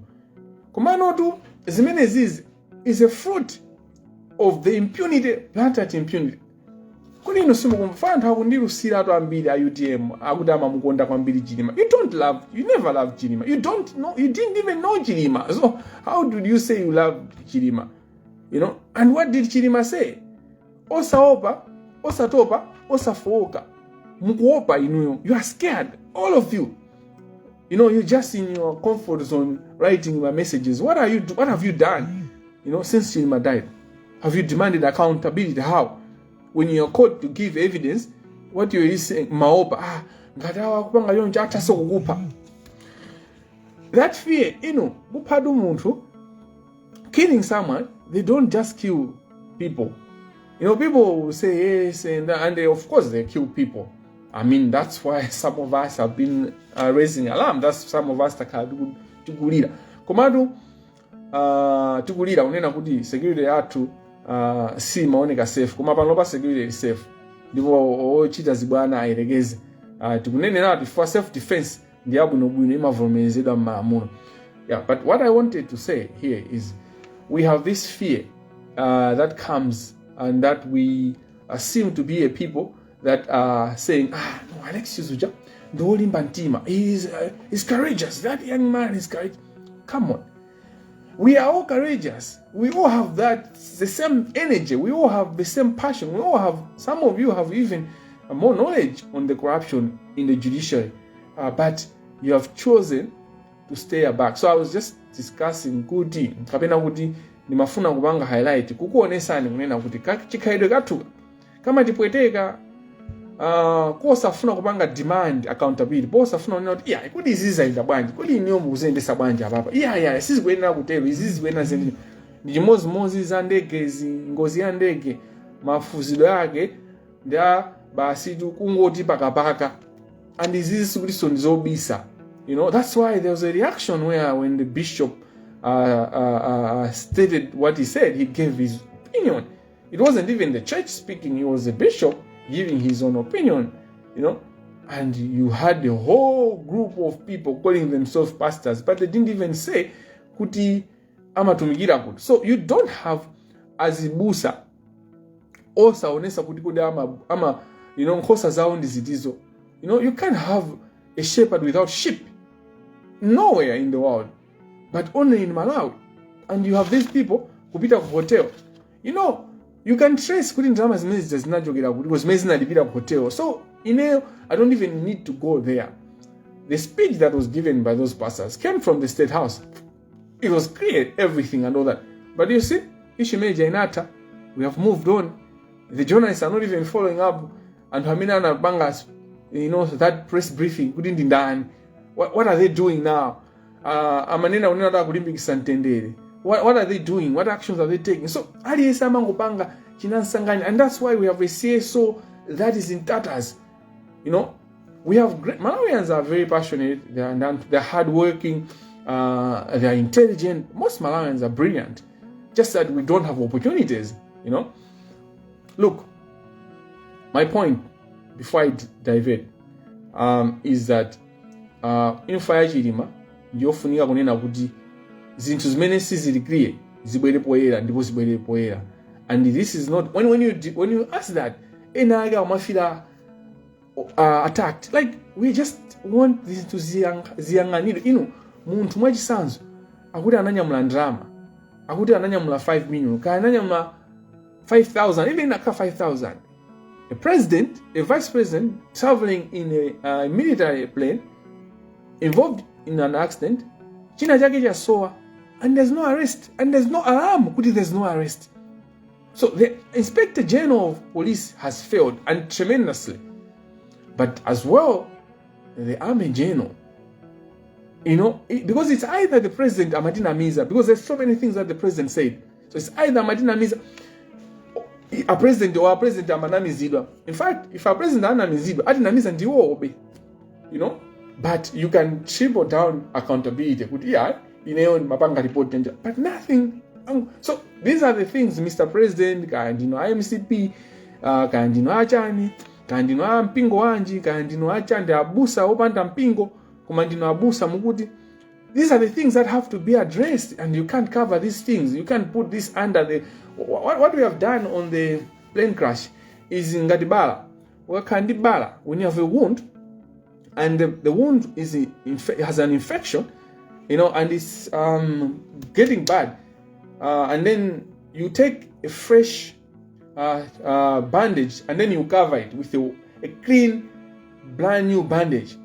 Komanotu zimenezizi is a fruit of the impunity, blatant impunity. Kodi inu simukumva anthu akundilusiratu ambiri a UTM akuti amamukonda kwambiri Chilima? You don't love, you never loved Chilima. You don't know, you didn't even know Chilima, so how did you say you loved Chilima? And what did Chilima say? Osaopa, osatopa, osafowoka. Mukuopa inuyo. You are scared, all of you. You know you're just in your comfort zone writing my messages. What have you done since Chilima died? Have you demanded accountability? How, when you're called to give evidence, what you saying? Maopa, ah, ngati awa akupanga choncho athaso kukupha. That fear, kuphatu munthu, killing someone, they don't just kill people. People will say yes, and they, of course they kill people. I mean, that's why some of us have been raising alarm. That's some of us takhala tikulira. Komatu tikulira kunena kuti security yathu simaoneka safe, koma panopa security is safe ndipo ochita zibwana ayerekeze. Tikuneneratu for self defense ndi yabwinobwino, imavomerezedwa m'malamulo. Yeah, but what I wanted to say here is we have this fear that comes and that we seem to be a people that are saying, "Ah, no, Alexius uja ndi wolimba mtima. He's courageous. That young man is courageous." Come on. We are all courageous. We all have that the same energy. We all have the same passion. We all have, some of you have even more knowledge on the corruption in the judiciary. But you have chosen to stay back. So I was just discussing kuti kapena kuti ndimafuna kupanga highlight kukuonesani kunena kuti chikhalidwe kathu kamatipweteka, kosafuna kupanga demand accountability, posafuna kunena kuti iya, kodi izi zayenda bwanji? Kodi iniyo mukuziyendesa bwanji apapa? Iya, iya, sizikuyenera kutero, izi zikuyenera ziyende. Ndi chimozimozi za ndegezi, ngozi ya ndege, mafufuzidwe ake ndi a basi kungoti pakapaka, and izizi sikutinso ndizobisa. That's why there was a reaction where when the bishop stated what he said, he gave his opinion. It wasn't even the church speaking, he was a bishop giving his own opinion. And you had a whole group of people calling themselves pastors, but they didn't even say kuti amatumikira kuti. So you don't have azibusa osaonesa kuti kodi ama nkhosa zawo ndi zitizo. You can't have a shepherd without sheep nowhere in the world, but only in Malawi. And you have these people kupita ku hotel. You can trace kuti ndalama zimene zija zinachokera kuti, zimene zinalipira ku hotel. So ineyo I don't even need to go there. The speech that was given by those pastors came from the State House. It was clear, everything and all that. But you see, issue major inata, we have moved on. The journalists are not even following up. Anthu amene anapanga That press briefing kuti ndi ndani? What are they doing now? Amanena kunena kuti akulimbikitsa mtendere. What are they doing? What actions are they taking? So aliyense amangopanga chinansanganya, and that's why we have a CSO that is in tatters. We have great Malawians are very passionate. They're hardworking, they're intelligent. Most Malawians are brilliant, just that we don't have opportunities. Look, my point before I divert is that imfa ya Chilima ndiyofunika kunena kuti zinthu zimene sizili clear zibwere poyera, ndipo zibwere poyera. And this is not when you ask that, ena ake amafila attacked. Like, we just want zinthu ziyang'anidwe. Inu munthu, mwachitsanzo, akuti ananyamula ndalama, akuti ananyamula 5 million, kaya ananyamula 5000, even aka 5000, a president, a vice president traveling in a military plane involved in an accident, china chake chasowa, and there's no arrest and there's no alarm kuti there's no arrest. So the Inspector General of Police has failed, and tremendously, but as well the army general, because it's either the president amatinamiza, because there's so many things that the president said. So it's either amatinamiza a president or a president amanamizidwa. In fact, if a president anamizidwa, atinamiza ndiwobe. But you can triple down accountability kuti yeah, ineyo mapanga report danger, but nothing. So these are the things, Mr President, kaya ndino iMCP, kaya ndino achani, kaya ndino a mpingo wanji, kaya ndino achandi abusa opanda mpingo, koma ndino abusa mukuti these are the things that have to be addressed, and you can't cover these things. You can't put this under the what we have done on the plane crash is ngati bala. Ukakhala ndi bala, when you have a wound and the wound has an infection and it's getting bad, and then you take a fresh bandage and then you cover it with a clean, brand new bandage,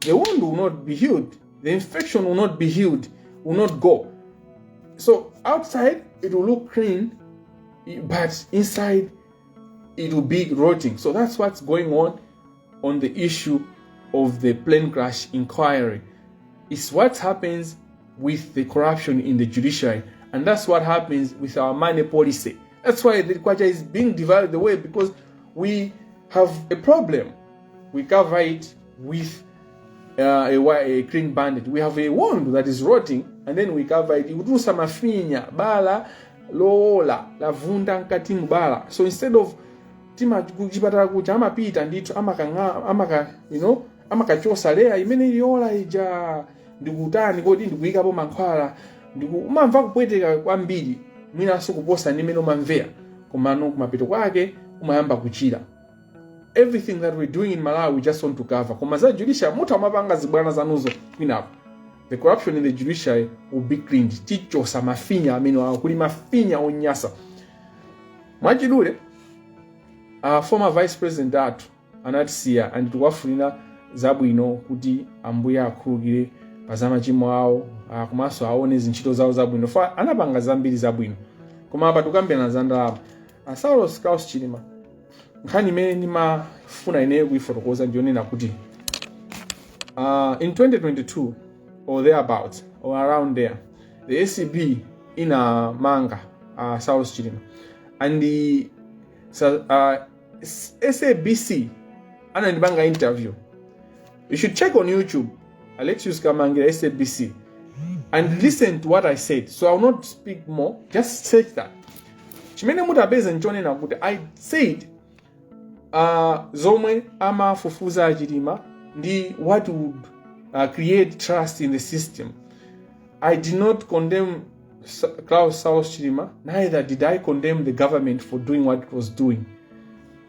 the wound will not be healed. The infection will not be healed, will not go. So outside it will look clean, but inside it will be rotting. So that's what's going on the issue of the plane crash inquiry. It's what happens with the corruption in the judiciary, and that's what happens with our money policy. That's why the kwacha is being devalued the way, because we have a problem. We cover it with a clean bandage. We have a wound that is rotting and then we cover it. Ikutulutsa mafinya, bala lowola lavunda mkati bala. So instead of tima kuchipatala kuja amapita ndithu amakang'a amaka amakachosa layer imene iliyola ija, ndikutani kodi, ndikuyikapo mankhwala, ndiku umamva kupweteka kwambiri, mwinanso kuposa ndi imene umamvera, komano kumapeto kwake umayamba kuchira. Everything that we're doing in Malawi, we just want to cover. Koma za judiciary mutha mapanga zibwana zanuzo kwinapo. The corruption in the judiciary will be cleaned. Tichosa mafinya amene awo, kuli mafinya onyasa. Mwachidule, former vice president athu anatisiya, and tikuwafunira zabwino kuti Ambuye akhululukire pa za machimo awo, komanso aone zintchito zawo zabwino, fa anapanga zambiri zabwino. Koma apa tikukambirana za ndalama. Saulos Klaus Chilima, nkhani imene ndimafuna ineyo kuifotokoza ndiyonena kuti in 2022 or thereabouts or around there, the ACB inamanga Saulos Chilima, and the SABC anandipanga interview. You should check on YouTube, Alexius Kamangira SABC, and listen to what I said. So I will not speak more, just search that. Chimene mutapeza nchonena kuti I said zomwe amafufuza aChilima ndi what would create trust in the system. I did not condemn Klaus Saulos Chilima, neither did I condemn the government for doing what it was doing.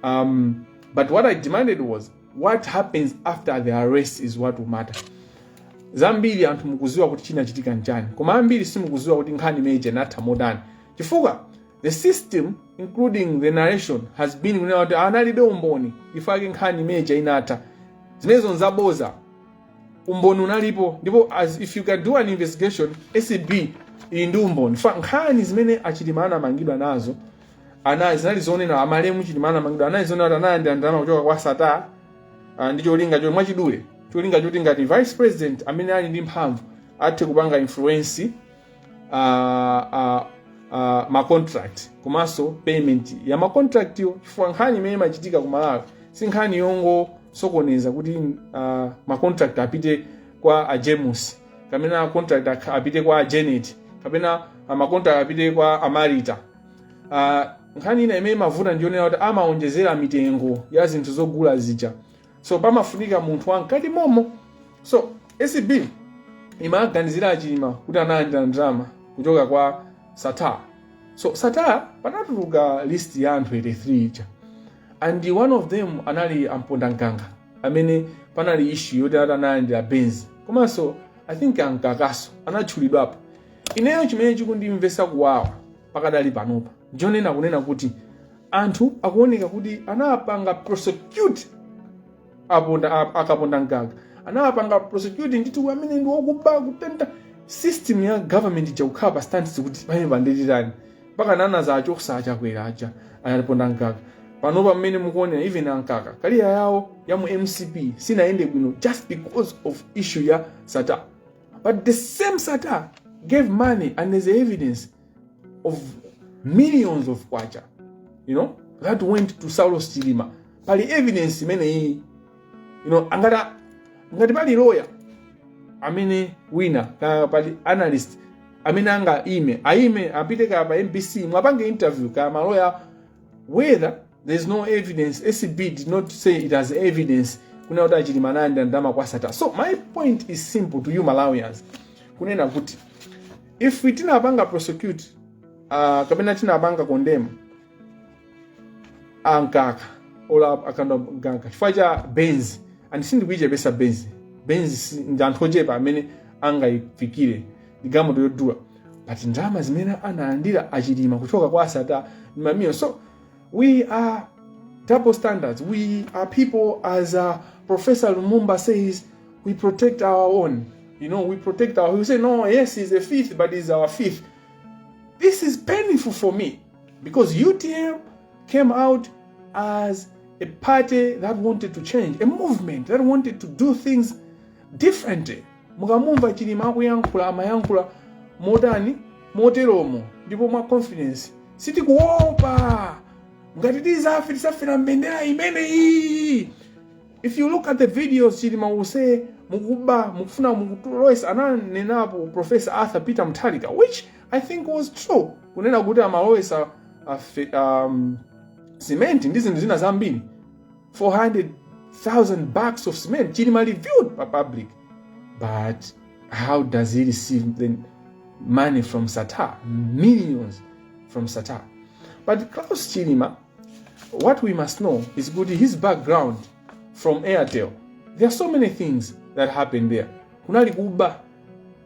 But what I demanded was what happens after the arrest is what will matter. Zambiri anthu mukuziwa kuti chinachitika nchani, koma ambiri simukuziwa kuti nkhani imeneyi inatha motani, chifukwa the system, including the narration, has been kunena kuti analibe umboni, ifake nkhani imeneyi inatha. Zimenezo nzaboza. Umboni unalipo, ndipo as if you can do an investigation, ACB ili ndi umboni. Fa nkhani zimene aChilima anamangidwa nazo ana zinali zonena, amalemu Chilima anamangidwa anali zonena kuti analandira ndalama kuchoka kwa Sata. Ndi cholinga cho mwachidule, cholinga choti ngati vice president amene ali ndi mphamvu athe kupanga influence ma contract komanso payment ya ma contract yo, chifukwa nkhani imene imachitika ku Malawi si nkhani yongosokoneza kuti ma contract apite kwa a James, kapena contract apite kwa a Janet, kapena ma contract apite kwa Amarita. Nkhani ina imene imavuta ndionera kuti amaonjezera mitengo ya zinthu zogula zija, so pamafunika munthu wamkati momo. So ACB imaganizira aChilima kuti analandira ndalama kuchoka kwa Sattar. So Sattar, panatuluka list ya anthu 83 ija, and one of them anali aMpondamgaga, amene panali issue yoti ati analandira Benz, komanso I think aMkakaso anatchulidwapo. Ineyo chimene chikundimvesa kuwawa pakadali panopa njonena kunena kuti anthu akuoneka kuti anapanga prosecute aponda aKapondamgaga, anapanga prosecute ndithu, amene ndi wokuba, kutenta system ya government ija kukhala pa standstill kuti pamene pandetirani mpaka nana zachosa aChakwera aja aPondamgaga. Panopa mmene mukuonera, even aMkaka, career yawo ya mu MCP sinayende bwino just because of issue ya Sattar. But the same Sattar gave money, and there's evidence of millions of kwacha that went to Saulos Chilima. Pali evidence imeneyi. Angati ngati pali lawyer amene wina, kaya pali analyst amene anga ime aime apite kaya pa MBC mwapange interview kaya maloya, whether there's no evidence. ACB did not say it has evidence kunena kuti aChilima analandira ndalama kwa Sattar. So my point is simple to you Malawians, kunena kuti if tinapanga prosecute kapena tinapanga condemn aMkaka ola aKapondamgaga chifukwa cha Benz, and sindikuichepesa Benz. Benz ndi anthu ochepa amene angayifikire, ndi galimoto yodula, but ndalama zimene analandira aChilima kuchoka kwa aSattar ndi mamiliyoni. So we are double standards. We are people, as Professor Lumumba says, we protect our own. We protect our. We say, "No, yes, he's a thief, but he's our thief." This is painful for me because UTM came out as a party that wanted to change, a movement that wanted to do things differently. Mukamumva Chilima akuyankhula, amayankhula motani moteromo ndipo mwa confidence: "Sitikuopa, ngati tizafe tisafera mbendera imeneyi." If you look at the videos, Chilima will say, "Mukuba, mukufuna mukutulowesa." Ananenapo Professor Arthur Peter Mutharika, which I think was true, kunena kuti amalowesa cement ndi zinthu zina zambiri, 400,000 bags of cement Chilima reviewed by public. But how does he receive the money from Sattar, millions from Sattar? But Klaus Chilima, what we must know is good his background from Airtel. There are so many things that happened there. Kunali kuba.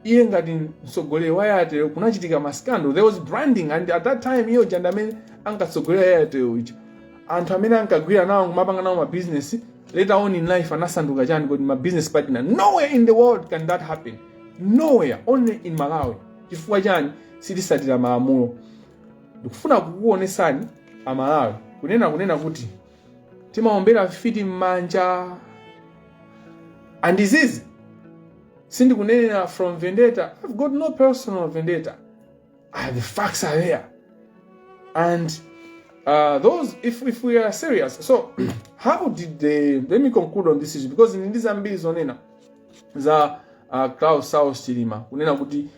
Iye ngati mtsogoleri wa Airtel, kunachitika ma scandal. There was branding, and at that time iyo janda amene ankatsogolera Airtel icho, anthu amene ankagwira nawo, kumapanga nawo ma business, later on in life anasanduka chani kodi? Ma business partner. Nowhere in the world can that happen, nowhere, only in Malawi. Chifukwa chani? Sitisatira malamulo. Ndikufuna kukuonesani Amalawi kunena kuti timaombera mfiti m'manja. And izizi sindikunenera from vendetta. I've got no personal vendetta. The facts are there, and those if we are serious. So how did they, let me conclude on this issue because ndi zambiri zonena za Klaus Saulos Chilima, kunena kuti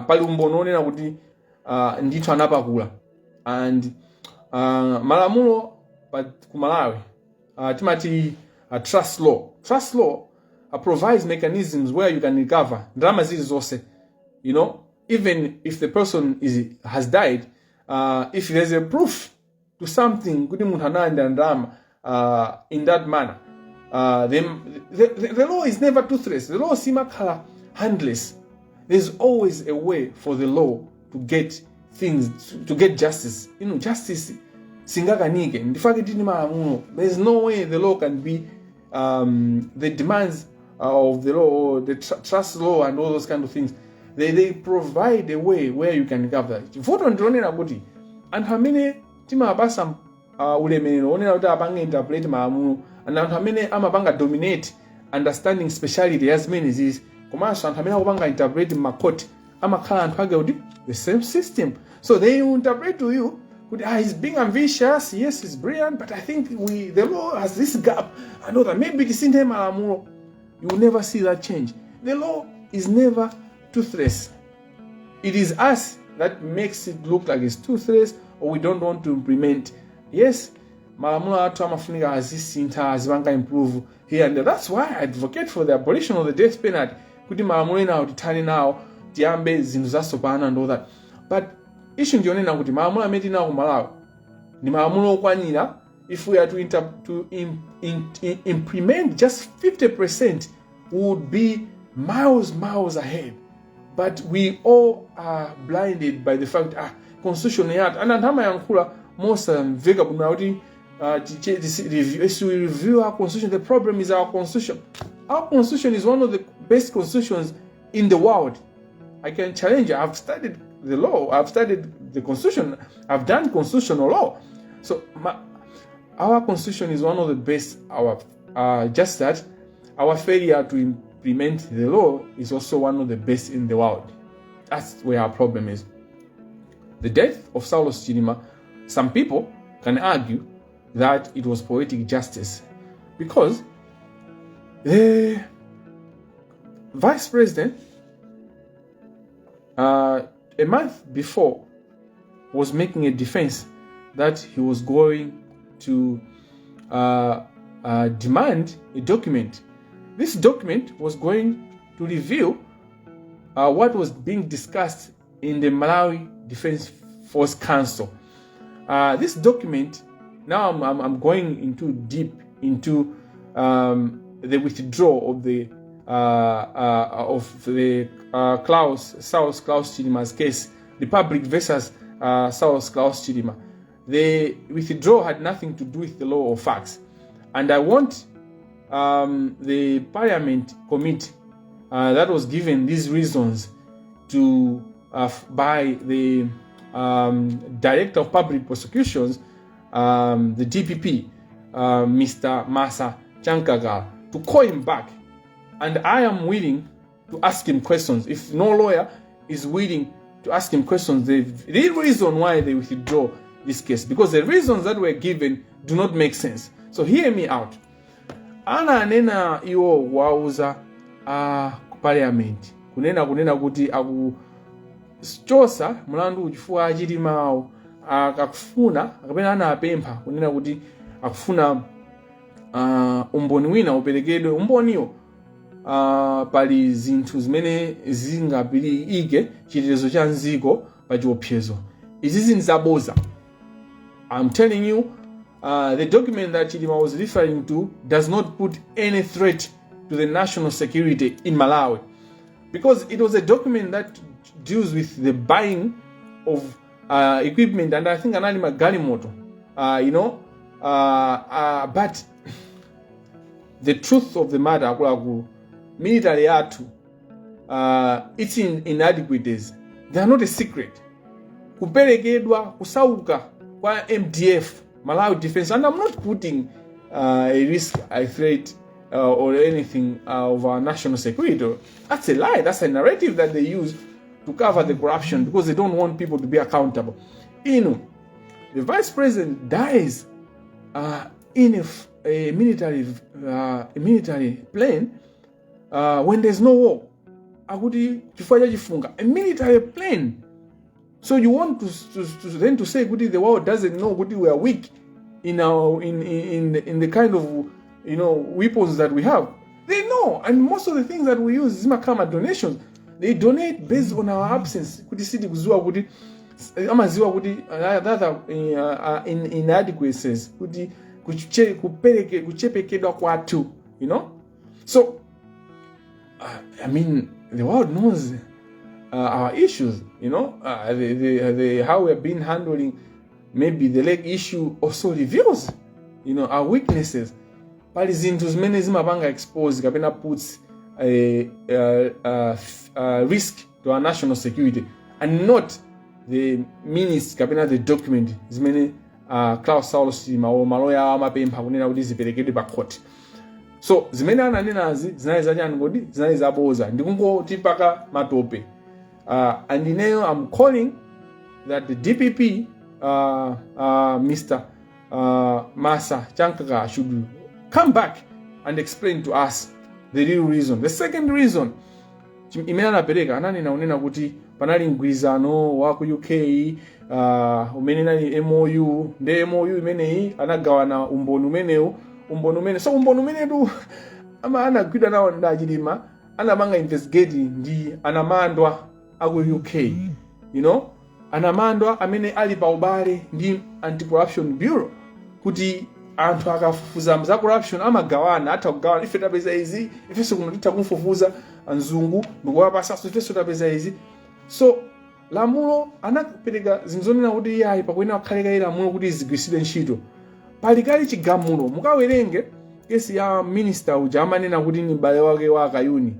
pali umboni onena kuti ndithu anapakula. And malamulo ku Malawi timati trust law. Trust law provides mechanisms where you can recover ndalama zilizonse, even if the person is has died, if there's a proof to something kuti munthu analandira ndalama in that manner, the law is never toothless. The law simakhala handless. There's always a way for the law to get things, to get justice. Justice singakanike. Ndifake tini malamulo. There's no way the law can be, the demands of the law or the trust law and all those kind of things, they provide a way where you can recover. Vuto ndilonena kuti anthu amene timapasa ulemerero onena kuti apange interpret malamulo And anthu amene amapanga dominate understanding speciality ya zimene zizi, komanso anthu amene akupanga interpret m'makhoti, amakhala anthu ake kuti the same system. So they will interpret to you kuti, "Ah, he's being ambitious. Yes, he's brilliant, but I think we the law has this gap and all that. Maybe tisinthe malamulo." You will never see that change. The law is never toothless. It is us that makes it look like it's toothless or we don't want to implement. Yes, malamulo athu amafunika azisintha, azipanga improve here and there. That's why I advocate for the abolition of the death penalty, kuti malamulo enawo tithane nawo, tiyambe zinthu zatsopano and all that. But issue ndiyonena kuti malamulo amene tinawo ku Malawi ndi malamulo okwanira. If we are to implement just 50%, we would be miles, miles ahead. But we all are blinded by the fact, ah, constitution yathu, and anthu amayankhula mosamveka bwino kuti as we review our constitution, the problem is our constitution. Our constitution is one of the best constitutions in the world. I can challenge you. I've studied the law. I've studied the constitution. I've done constitutional law. So our constitution is one of the best. Our just that our failure to implement the law is also one of the best in the world. That's where our problem is. The death of Saulos Chilima, some people can argue that it was poetic justice because the vice president, a month before, was making a defense that he was going to demand a document. This document was going to reveal what was being discussed in the Malawi Defense Force Council. This document, now I'm going into deep into the withdrawal of the Klaus Saulos Klaus Chilima's case, the public versus Saulos Klaus Chilima. The withdrawal had nothing to do with the law or facts, and I want the Parliament committee that was given these reasons to by the Director of Public Prosecutions, the DPP, Mr. Masa Chamkakala, to call him back. And I am willing to ask him questions. If no lawyer is willing to ask him questions, the reason why they withdraw this case, because the reasons that were given do not make sense. So hear me out. Ananena iwo wauza a parliament kunena kuti akuchosa mlandu chifukwa achilimawo akakufuna kapena anapempha kunena kuti akufuna umboni wina uperekedwe. Umboniwo, pali zinthu zimene zingapirike chitetezo cha mziko pa chiopsezo. Izi zinzaboza. I'm telling you, the document that Chilima was referring to does not put any threat to the national security in Malawi, because it was a document that deals with the buying of equipment and I think anali magalimoto, but the truth of the matter, akuluakulu, military yathu, its inadequacies, they are not a secret. Kuperekedwa kusauka kwa MDF, Malawi Defense, and I'm not putting a risk, a threat or anything of our national security. That's a lie. That's a narrative that they use to cover the corruption because they don't want people to be accountable. The vice president dies in a military plane when there's no war. Akuti chifukwa cha chifunga, a military plane. So you want to then to say kuti the world doesn't know kuti we are weak in our in the kind of weapons that we have. They know, and most of the things that we use zimakhala donations. They donate based on our absence, kuti sitikuziwa kuti amaziwa kuti that are inadequacies, kuti kupereke kuchepekedwa kwathu. So I mean, the world knows our issues, the how we have been handling maybe the lake issue also reveals our weaknesses. Pali zinthu zimene zimapanga expose kapena puts a risk to our national security and not the minutes kapena the document zimene Klaus Saulos Chilima, maloya awo amapempha kunena kuti ziperekedwe pa court. So zimene ananenazi zinali zachani kodi? Zinali zaboza, ndikungotipaka matope. And ineyo I'm calling that the DPP, Mr. Masa Chankaka, should come back and explain to us the real reason. The second reason imene anapereka, ananena unena kuti panali mgwirizano wa ku UK umene nali MOU. Nde MOU imeneyi anagawana umboni umenewu, umboni umene, so umboni umenetu ama anagwidwa nawo ndi Achilima, anapanga investigate ndi anamandwa aku UK, anamandwa amene ali pa ubale ndi Anti-Corruption Bureau, kuti anthu akafufuza za corruption amagawana, atha kugawana: ife tapeza izi, ifenso kuno titha kumfufuza mzungu ndikuwapasanso, ifenso tapeza izi. So lamulo anapereka zinthu zonena kuti iyayi, pakuyenera kukhale lamulo kuti zigwiritsidwe ntchito. Pali kale chigamulo, mukawerenge kesi ya minister uja amanena kuti ni m'bale wake wa Akayuni,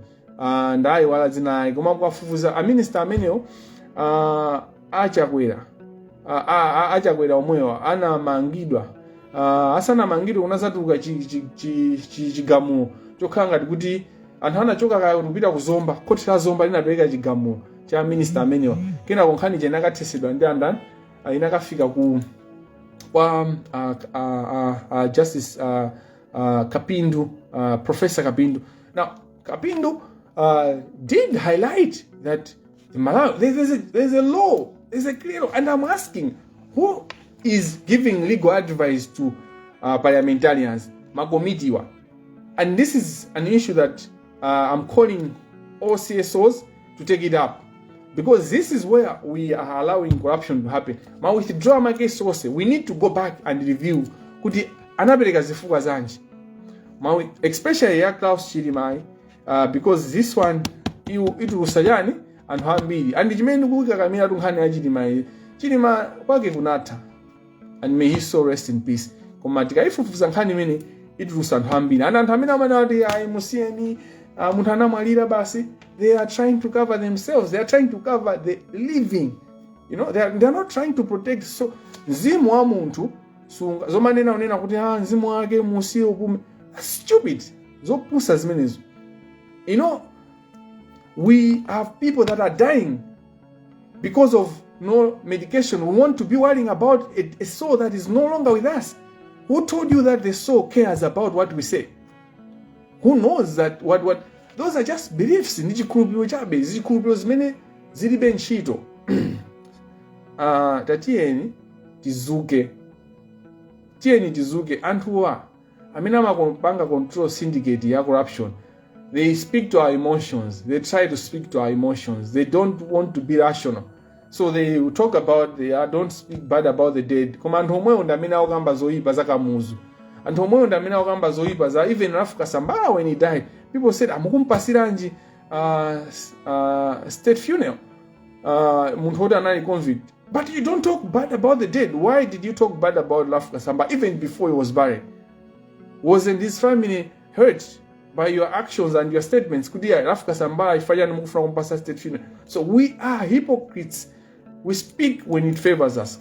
ndayiwala dzina ake, koma mukafufuza aminister amenewo, Achakwera, Achakwera omwewa anamangidwa. Asanamangidwe kunazatuluka chigamulo chokhala ngati kuti anthu anachoka kaya kupita ku Zomba, khoti la Zomba linapereka chigamulo cha minister amenewa. Kenako nkhani ija inakathetsedwa ndi andani? Inakafika ku kwa Justice Kapindu, Professor Kapindu. Now Kapindu did highlight that the Malawi, there's a law, there's a clear law, and I'm asking, who is giving legal advice to parliamentarians, makomitiwa? And this is an issue that I'm calling all CSOs to take it up, because this is where we are allowing corruption to happen. Ma withdraw ma case onse, we need to go back and review kuti anapereka zifukwa zanji. Ma, especially ya Klaus Chilima, because this one itulusa chani anthu ambiri. And chimene ndikuyikakamira nkhani ya Chilima iyi, Chilima kwake kunatha, and may his soul rest in peace, koma tikayifufuza nkhani imene itulusa anthu ambiri, and anthu amene amanena kuti ayi, musiyeni, munthu anamwalira basi, they are trying to cover themselves, they are trying to cover the living. They are not trying to protect. So mzimu wa munthu sunga zomanena unena kuti ah, mzimu wake musiye upume. That's stupid, zopusa zimenezo. We have people that are dying because of no medication. We want to be worrying about a soul that is no longer with us. Who told you that the soul cares about what we say? Who knows that what those are just beliefs, ndi chikhulupiriro chabe, zikhulupiriro zimene zilibe ntchito. Tatiyeni tizuke, tiyeni tizuke. Anthuwa amene amapanga control syndicate ya corruption, they speak to our emotions, they try to speak to our emotions. They don't want to be rational, so they will talk about the don't speak bad about the dead. Koma anthu omwewo ndi amene akukamba zoyipa za Kamuzu, anthu omwewo ndi amene akukamba zoyipa za even Ralph Kasambara. When he died, people said, "Amukumpasiranji state funeral munthu woti anali convict?" But you don't talk bad about the dead. Why did you talk bad about Ralph Kasambara even before he was buried? Wasn't his family hurt by your actions and your statements kuti ya Ralph Kasambara, chifukwa chani mukufuna kumpasa state funeral? So we are hypocrites. We speak when it favors us.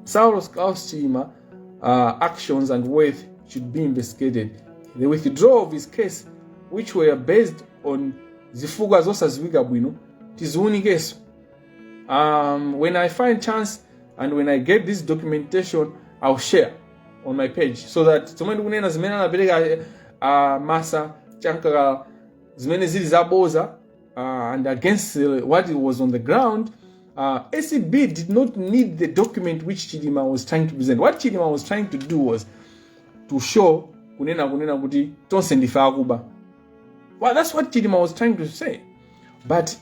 Saulos Klaus Chilima actions and worth should be investigated. The withdrawal of his case, which were based on zifukwa zosaziwika bwino, tiziwunikenso. When I find chance and when I get this documentation, I'll share on my page so that zomwe ndikunena, zimene anapereka Masa Chankaka, zimene zili zaboza and against what was on the ground. ACB did not need the document which Chilima was trying to present. What Chilima was trying to do was to show kunena kuti tonse ndife akuba. Well, that's what Chilima was trying to say. But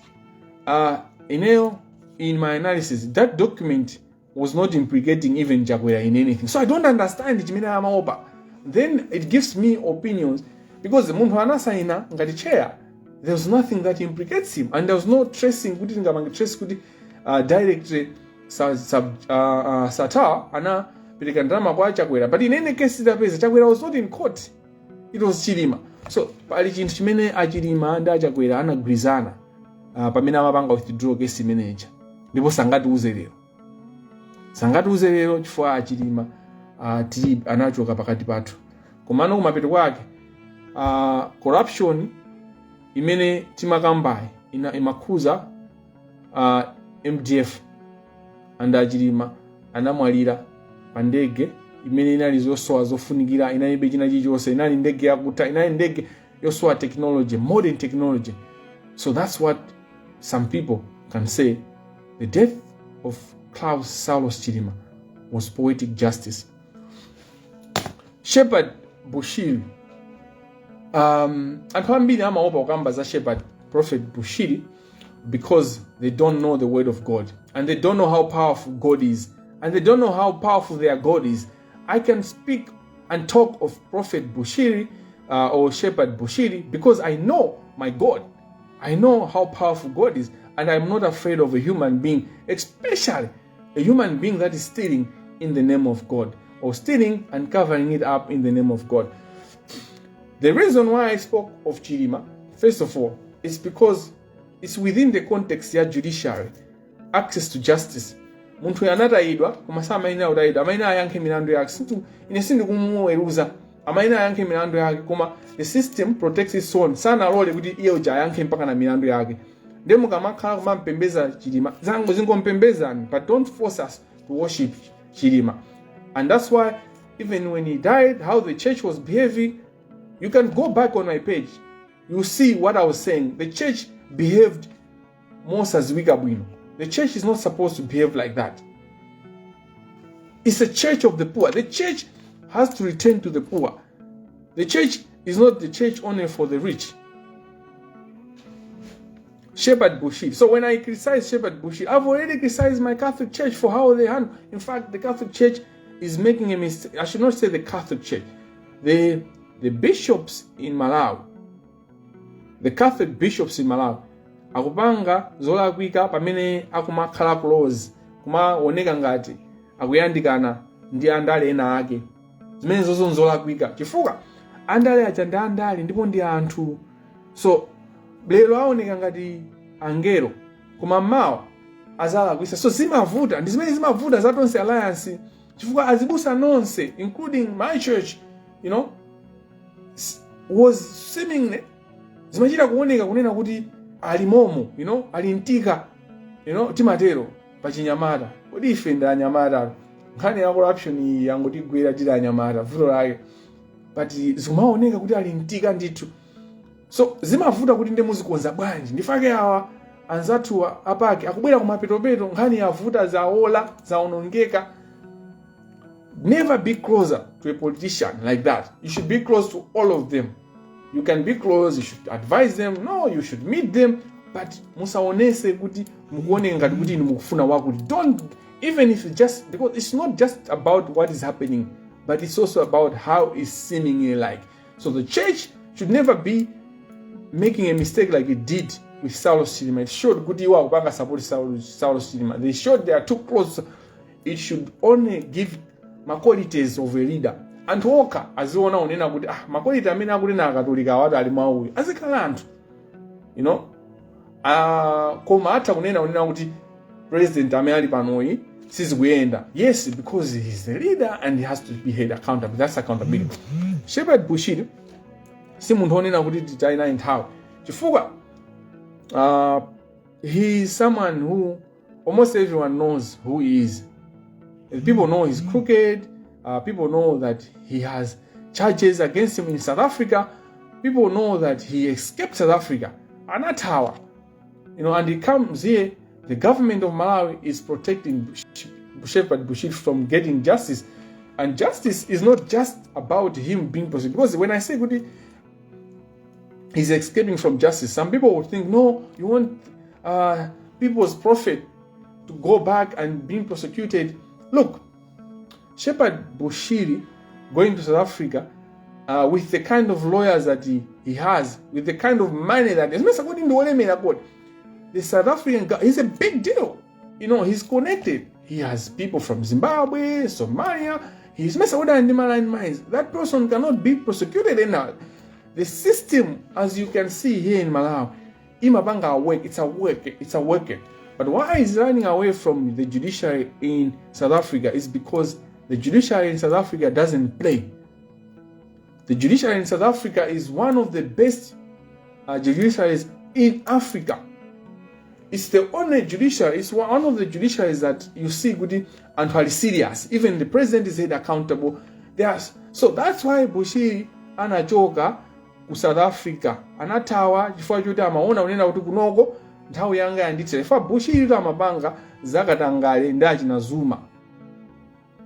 ineyo, in my analysis, that document was not implicating even Chakwera in anything. So I don't understand chimene amaopa. Then it gives me opinions, because munthu anasaina ngati chair, there was nothing that implicates him and there was no tracing kuti tingapange trace kuti directly Sattar anapereka ndalama kwa Chakwera. But in any case, itapeza Chakwera was not in court, it was Chilima. So pali chinthu chimene aChilima ndi aChakwera anagwirizana pamene amapanga withdraw case imeneja, ndipo sangatiuze lero. Sangatiuze lero chifukwa achilima tili anachoka pakati pathu. Komano kumapeto kwake corruption imene timakambayi ina imakhuza MDF, and achilima anamwalira pa ndege imene inali zosowa zofunikira, inalibe china chilichonse, inali ndege yakuta, inali ndege yosowa technology, modern technology. So that's what some people can say: the death of Klaus Saulos Chilima was poetic justice. Shepherd Bushiri, anthu ambiri amaopa kukamba za Shepherd Prophet Bushiri because they don't know the word of God and they don't know how powerful God is and they don't know how powerful their God is. I can speak and talk of Prophet Bushiri or Shepherd Bushiri because I know my God. I know how powerful God is, and I'm not afraid of a human being, especially a human being that is stealing in the name of God or stealing and covering it up in the name of God. The reason why I spoke of Chilima, first of all, is because it's within the context ya judiciary, access to justice. Munthu anatayidwa, koma samayenera kutayidwa, amayenera ayankhe milandu yake. Ine sindikumuweruza, amayenera ayankhe milandu yake, koma the system protects its own, sanalole kuti iye uja ayankhe mpaka na milandu yake. Ndiye mukamakhala kumampembeza Chilima, zangu zingompembezani, but don't force us to worship Chilima. And that's why even when he died, how the church was behaving, you can go back on my page, you see what I was saying. The church behaved mosaziwika bwino. The church is not supposed to behave like that. It's a church of the poor. The church has to return to the poor. The church is not the church only for the rich. Shepherd Bushiri. So when I criticize Shepherd Bushiri, I've already criticized my Catholic Church for how they handle. In fact, the Catholic Church is making a mistake. I should not say the Catholic Church. The bishops in Malawi, the Catholic bishops in Malawi, akupanga zolakwika pamene akumakhala close, kumaoneka ngati akuyandikana ndi andale ena ake. Zimene zozo nzolakwika chifukwa andale aja ndi andale ndipo ndi anthu. So lero aoneka ngati angelo, koma mmawa azalakwisa. So zimavuta, ndi zimene zimavuta za Tonse Alliance, chifukwa azibusa nonse, including my church, was seemingly zimachita kuoneka kunena kuti ali momo, ali mtika, timatero pachinyamata. Kodi ife ndi anyamata? Nkhani ya corruption iyi yangotigwera tili anyamata, vuto lake, but zimaoneka kuti ali mtika ndithu. So zimavuta kuti ndi muzikonza bwanji. Ndifake awa anzathu apake akubwera kumapetopeto, nkhani yavuta, zaola, zaonongeka. Never be closer to a politician like that. You should be close to all of them. You can be close, you should advise them, no, you should meet them, but musaonese kuti mukuoneka ngati kuti inu mukufuna wakuti. Don't, even if it's just because it's not just about what is happening, but it's also about how it's seemingly like. So the church should never be making a mistake like it did with Saulos Chilima. It showed kuti iwo akupanga support Saulos Chilima. They showed they are too close. It should only give ma qualities of a leader. Anthu okha aziona unena kuti ah, ma quality amene akunena akatolika awatu ali mwa uyu, azikhala anthu koma atha kunena unena kuti president amene ali panoyi sizikuyenda. Yes, because he's the leader and he has to be held accountable. That's accountability. Shepherd Bushiri si munthu onena kuti titayi naye nthawi, chifukwa he is someone who almost everyone knows who he is. People know he's crooked. People know that he has charges against him in South Africa. People know that he escaped South Africa, anathawa, and he comes here. The government of Malawi is protecting Shepherd Bushiri from getting justice. And justice is not just about him being prosecuted, because when I say kuti he's escaping from justice, some people would think, no, you want people's prophet to go back and being prosecuted. Look, Shepherd Bushiri going to South Africa with the kind of lawyers that he has, with the kind of money that the South African guy, he's a big deal. He's connected. He has people from Zimbabwe, Somalia. He's mines. That person cannot be prosecuted in that. The system, as you can see here in Malawi, imapanga work. It's a work. It's a work. But why he's running away from the judiciary in South Africa is because the judiciary in South Africa doesn't play. The judiciary in South Africa is one of the best judiciaries in Africa. It's the only judiciary, it's one of the judiciaries that you see good and are serious. Even the president is held accountable. So that's why Bushiri anachoka ku South Africa, anathawa chifukwa choti amaona kunena kuti kunoko nthawi yanga yandithera, chifukwa Bushiri tu amapanga zakatangale ndi achina Zuma.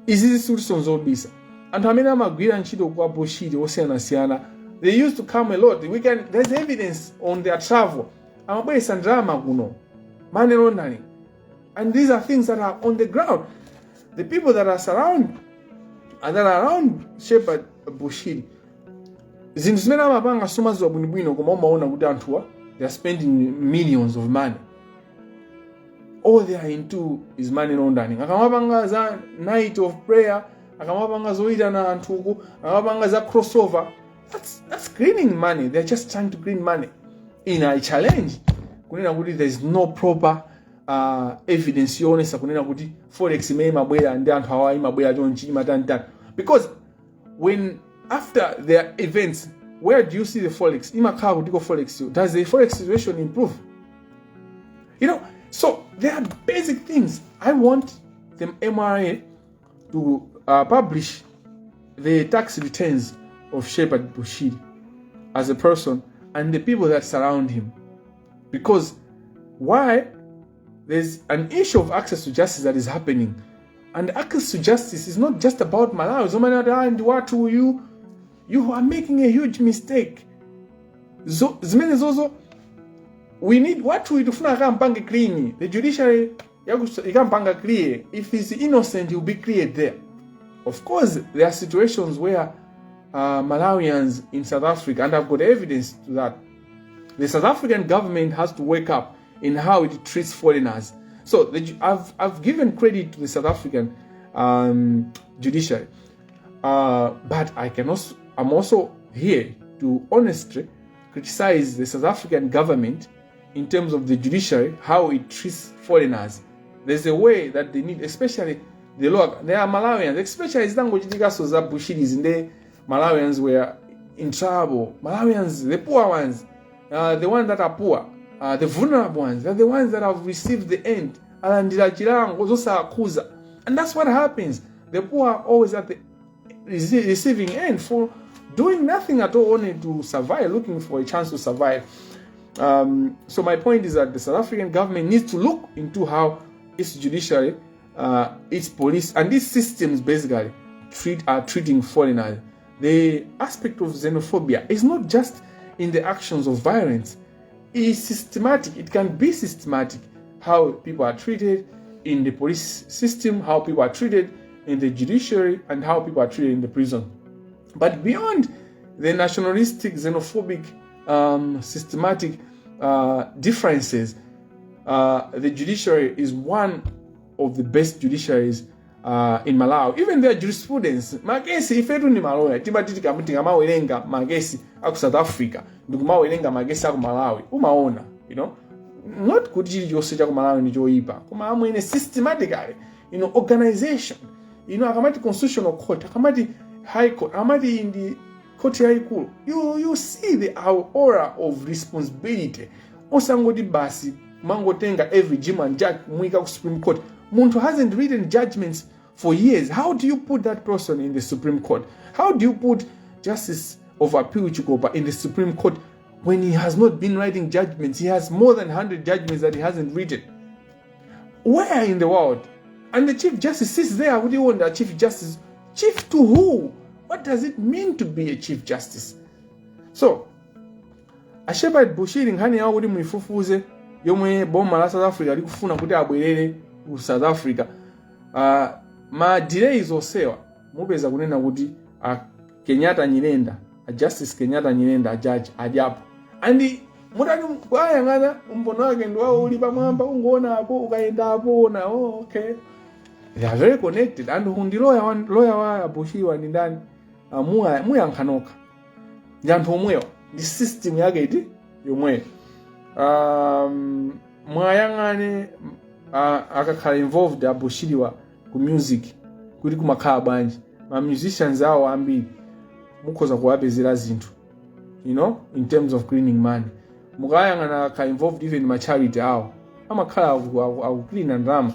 Izi sikuti nzobisa. Anthu amene amagwira ntchito kwa Bushiri osiyanasiyana, they used to come a lot. We can there's evidence on their travel. Amabweretsa ndalama kuno, money laundering, and these are things that are on the ground. The people that are surround and that are around Shepherd Bushiri, zinthu zimene amapanga sumaziwa bwinobwino, koma umaona kuti anthuwa, they are spending millions of money. All they are into is money laundering. Akamapanga za night of prayer, akamapanga zoyitana anthuku, akamapanga za crossover, that's cleaning money. They're just trying to clean money. In a challenge kunena kuti there is no proper evidence yoonesa kunena kuti forex imene imabwera ndi anthu awa imabwera chonchi, imatanitani, because when after their events, where do you see the forex? Imakhala kutiko forex? Does the forex situation improve? So there are basic things. I want the MRA to publish the tax returns of Shepherd Bushiri as a person and the people that surround him. Because why? There's an issue of access to justice that is happening. And access to justice is not just about Malawi. So many and what you are making a huge mistake. So zimene zozo we need what we tifuna akampange clean. The judiciary ikampanga clear. If he's innocent, he'll be cleared there. Of course, there are situations where Malawians in South Africa, and I've got evidence to that, the South African government has to wake up in how it treats foreigners. So I've given credit to the South African judiciary, but I'm also here to honestly criticize the South African government in terms of the judiciary, how it treats foreigners. There's a way that they need, especially the law. There are Malawians, especially zitangochitikaso za Bushiris, the Malawians were in trouble. Malawians, the poor ones, the ones that are poor, the vulnerable ones, they're the ones that have received the end. Alandira chilango zosakhuza. And that's what happens. The poor are always at the receiving end for doing nothing at all, only to survive, looking for a chance to survive. So my point is that the South African government needs to look into how its judiciary, its police, and these systems basically treat are treating foreigners. The aspect of xenophobia is not just in the actions of violence. It's systematic. It can be systematic, how people are treated in the police system, how people are treated in the judiciary, and how people are treated in the prison. But beyond the nationalistic, xenophobic, systematic differences, the judiciary is one of the best judiciaries in Malawi. Even their jurisprudence, makesi, ifetu ndi maloya, timati tikamawerenga makesi aku South Africa ndikumawerenga makesi aku Malawi, umaona, not kuti chilichonse cha ku Malawi ndi choyipa, koma amwene, systematically, organization, akamati Constitutional Court, akamati High Court, akamati ndi court yayikulu, you see the aura of responsibility. Osangoti basi kumangotenga every Jim and Jack kumuyika ku Supreme Court. Munthu hasn't written judgments for years. How do you put that person in the Supreme Court? How do you put Justice of Appeal Chikopa in the Supreme Court when he has not been writing judgments? He has more than 100 judgments that he hasn't written. Where in the world? And the Chief Justice sits there with you on the Chief Justice. Chief to who? What does it mean to be a Chief Justice? So a Shepherd Bushiri, nkhani yawo kuti muifufuze yomwe boma la South Africa likufuna kuti abwerere ku South Africa, ma delays onsewa mupeza kunena kuti a Kenyatta Nyirenda, a Justice Kenyatta Nyirenda, a judge adyapo. And mutati kwayang'ana umbono wake ndi wawo uli pamwamba, ungoona apo, ukayenda apo, ona, oh, okay, they are very connected. And ndi lawyer wa Bushiri ndi ndani? Muyankha nokha. Ndi anthu omwewa, ndi system yake iti yomweyo. Mwayang'ane Akakhala involved abushiriwa ku music kuti kumakhala bwanji, ma musicians awo ambiri mukhoza kuwapezera zinthu in terms of cleaning money. Mukayang'ana akakhala involved even ma charity awo, amakhala akucleana ndalama.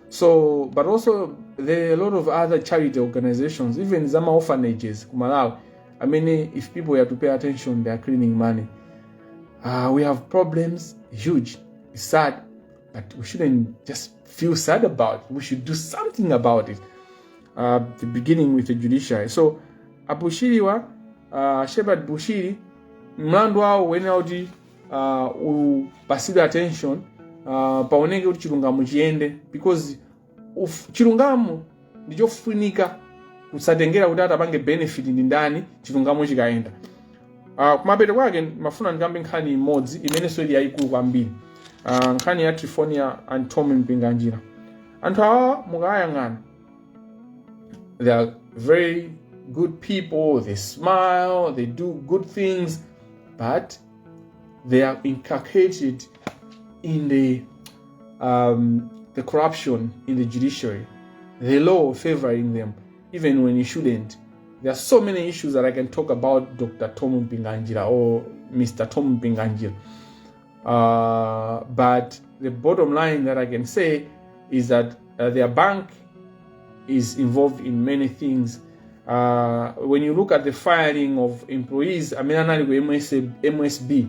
So, but also there are a lot of other charity organizations, even zama orphanages ku Malawi. I mean, if people are to pay attention, they are cleaning money. We have problems, huge. It's sad, but we shouldn't just feel sad about it. We should do something about it, the beginning with the judiciary. So abushiriwa, Shepherd Bushiri, mlandu wawo uyenera kuti upasidwe attention, paoneke kuti chilungamo chiyende, because chilungamo ndichofunika kusatengera kuti atapange benefit ndi ndani. Chilungamo chikayenda. Kumapeto kwake mafuna ndikambe nkhani imodzi imenenso ili yayikulu kwambiri, nkhani ya Trifonia and Tom Mpinganjira. Anthu awa mukayang'ana, they are very good people. They smile, they do good things, but they are inculcated in the corruption in the judiciary, the law favoring them even when it shouldn't. There are so many issues that I can talk about Dr. Tom Mpinganjira or Mr. Tom Mpinganjira. But the bottom line that I can say is that their bank is involved in many things. When you look at the firing of employees amene anali ku MSB,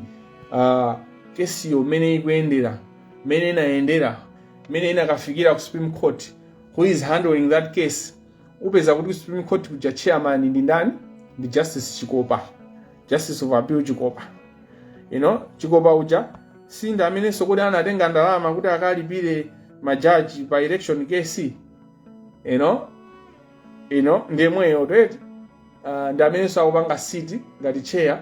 kesiyo mmene ikuyendera, mmene inayendera, mmene inakafikira ku Supreme Court, who is handling that case, upeza kuti ku Supreme Court kuja chairman ndi ndani? Ndi Justice Chikopa, Justice of Appeal Chikopa. Chikopa uja si ndi amenenso kuti anatenga ndalama kuti akalipire majaji pa election case? Ndiyemweyo, right? Ndi amenenso akupanga sit ngati chair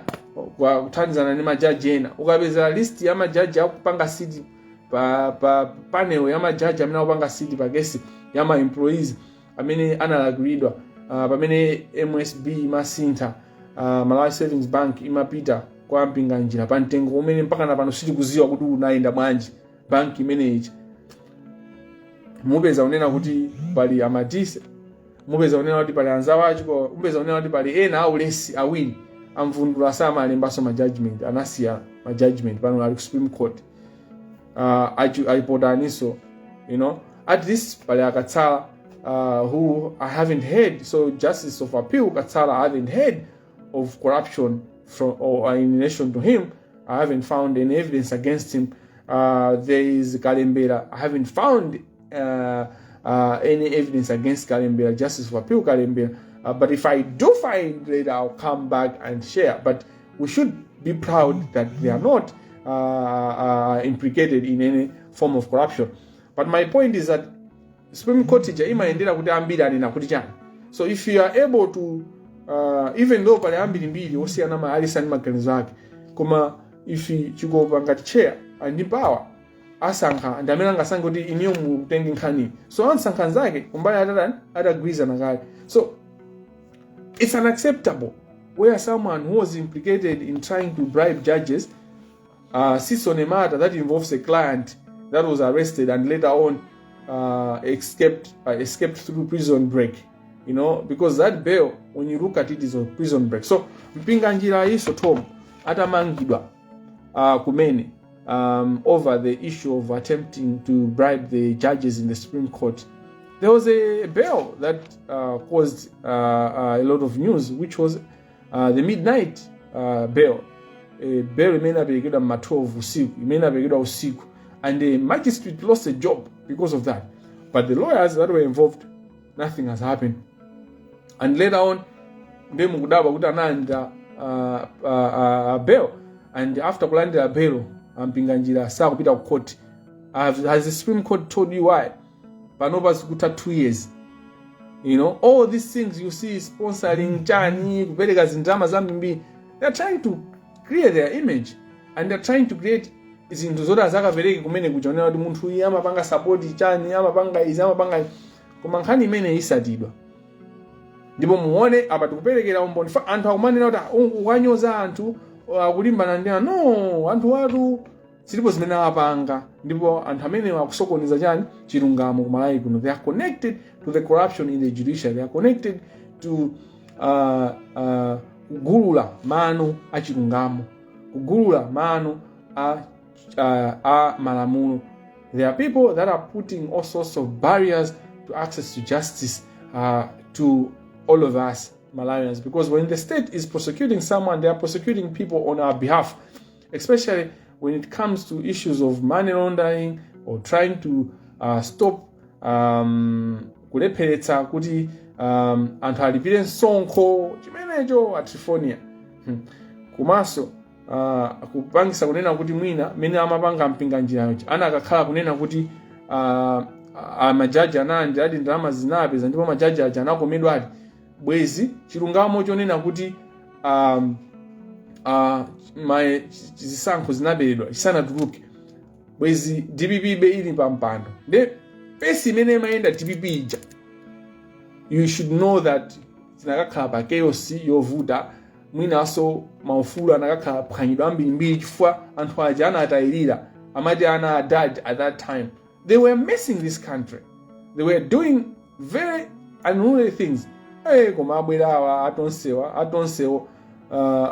kwa kuthandizana ndi majaji ena. Ukapeza list ya majaji akupanga sit pa panel ya majaji amene akupanga sit pa kesi ya ma employees amene analakwiridwa, pamene MSB imasintha, Malawi Savings Bank imapita kwa Mpinganjira pa mtengo umene mpaka na pano sitikuziwa kuti unayenda bwanji banki imeneyi, mupeza unena kuti pali amatise, mupeza unena kuti pali anzawo achiko, mupeza unena kuti pali ena aulesi awiri amvundula, samalembanso ma judgment, anasiya ma judgment, pano ali ku Supreme Court. Ayipotaninso, at least pali akatsala, who I haven't heard. So Justice of Appeal Katsala, I haven't heard of corruption from or in relation to him. I haven't found any evidence against him. There is Kalembera. I haven't found any evidence against Kalembera, Justice of Appeal Kalembera. But if I do find later, I'll come back and share. But we should be proud that they are not implicated in any form of corruption. But my point is that Supreme Court ija imayendera kuti ambiri anena kuti chani. So if you are able to, even though pali ambirimbiri osiyana ma alisani maganizo ake, koma if Chikopa ngati chair ali ndi power, asankha, ndi amene angasankhe kuti iniyo mutenge nkhani. So ansankha nzake kumbali atatani, atagwirizana kale. So it's unacceptable where someone who was implicated in trying to bribe judges sits on a matter that involves a client that was arrested and later on escaped through prison break, because that bail, when you look at it, is a prison break. So Mpinganjira iso Tom atamangidwa kumene over the issue of attempting to bribe the judges in the Supreme Court, there was a bail that caused a lot of news, which was the midnight bail, a bail imene aperekedwa ma 12 usiku, imene aperekedwa usiku, and the magistrate lost a job because of that. But the lawyers that were involved, nothing has happened. And later on ndiye mukudabwa kuti analandira bail, and after kulandira bail Mpinganjira sakupita ku court. Has the Supreme Court told you why? Panopa zikutha 2 years. All these things you see, sponsoring chani, kupereka zindalama zambiri, they're trying to create their image and they're trying to create zinthu zoti azakapereke kumene kuchaonera kuti munthu uyu amapanga support chani, amapanga izi, amapanga izi. Koma nkhani imene isatidwa, ndipo muone apa tikuperekera umboni. Anthu akumanena kuti, "Ah, ukanyoza anthu akulimbana ndi anthu." No, anthu atu Zilipo zimene apanga, ndipo anthu amenewa akusokoneza chani? Chilungamo kuMalawi kuno. They are connected to the corruption in the judiciary. They are connected to kugulula mano a chilungamo, kugulula mano a malamulo. There are people that are putting all sorts of barriers to access to justice to all of us Malawians, because when the state is prosecuting someone, they are prosecuting people on our behalf, especially when it comes to issues of money laundering or trying to stop kulepheretsa kuti anthu alipire msonkho. Chimenecho a Trifonia. Komanso kupangisa kunena kuti mwina mene amapanga Mpinganjirayo ana akakhala kunena kuti amajaji anandi adi ndalama zinapeza, ndipo majaji aja anakomedwa ati bwezi chilungamo chonena kuti zisankho zinaberedwa chisanatuluke, bwezi DPP be ili pa mpando. Nde pace imene imayenda DPP ija, you should know that zinakakhala pa chaos yovuta. Mwinanso maufulu anakakhala phwanyidwa ambirimbiri, chifukwa anthu aja anatayirira amati ana adad. At that time they were messing this country. They were doing very unruly things. Hey, koma abwera awa atonsewa, atonsewo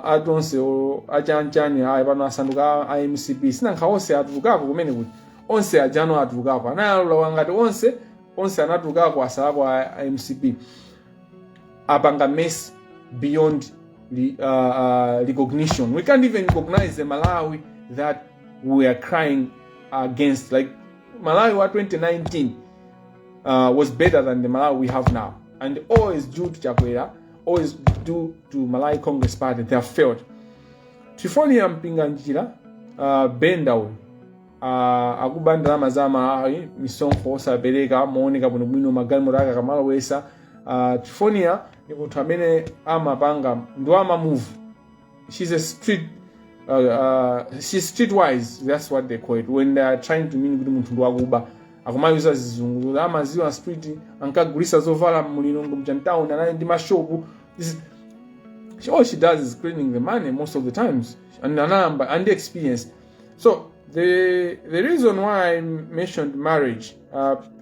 atonsewo achanchani ayi, pano asanduka a MCP. Sinankha onse atulukako kumene kuti onse ajano atulukako, anayalula ngati onse onse anatulukako, asalako a MCP. Apanga mess beyond recognition. We can't even recognize the Malawi that we are crying against. Like Malawi wa 2019 was better than the Malawi we have now, and all is due to Chakwera, all is due to Malawi Congress Party. They have failed. Trifonia Mpinganjira Benda uyu akuba ndalama za Malawi, misonkho osapereka mooneka bwinobwino, magalimoto ake akamalowesa. Trifonia ni munthu amene amapanga ndi amamove. She's a street she's streetwise, that's what they call it when they are trying to mean kuti munthu ndi wakuba. Akumayuza zizungu, amaziwa street, ankagulisa zovala muLilongwe mchantown, anali ndi mashopu. All she does is cleaning the money most of the times, and anayamba and the experience. So the reason why I mentioned marriage,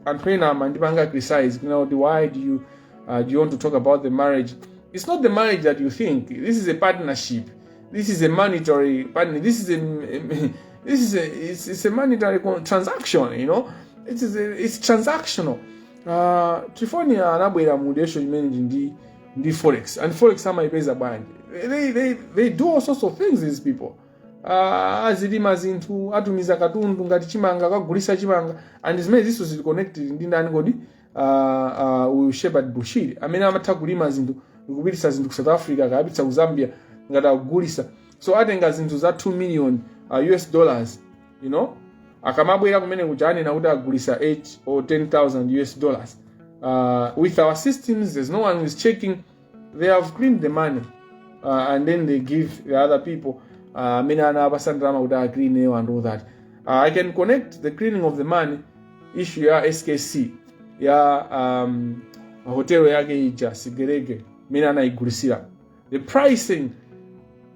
anthu ena amandipanga criticize kuti why do you want to talk about the marriage? It's not the marriage that you think. This is a partnership. This is a monetary partner. This is a it's a monetary transaction. It's transactional. Trifonia anabwera mu relation imene ndi forex, and forex amayipeza bwanji? They do all sorts of things, these people. Azilima zinthu, atumiza katundu ngati chimanga, kagulisa chimanga, and zimene ziso zili connected ndi ndani kodi? Uyu Shepard Bushiri amene amatha kulima zinthu ndikupitisa zinthu ku South Africa, kayapitsa ku Zambia ngati akugulisa. So atenga zinthu za 2 million US dollars, akamabwera kumene kuja anena kuti agulisa 8 or 10,000 US dollars. With our systems, there's no one who is checking. They have cleaned the money, and then they give the other people amene anapasa ndalama kuti aclean and all that. I can connect the cleaning of the money issue ya SKC, ya hotel yake ija Sigelege, imene anayigulisira. The pricing,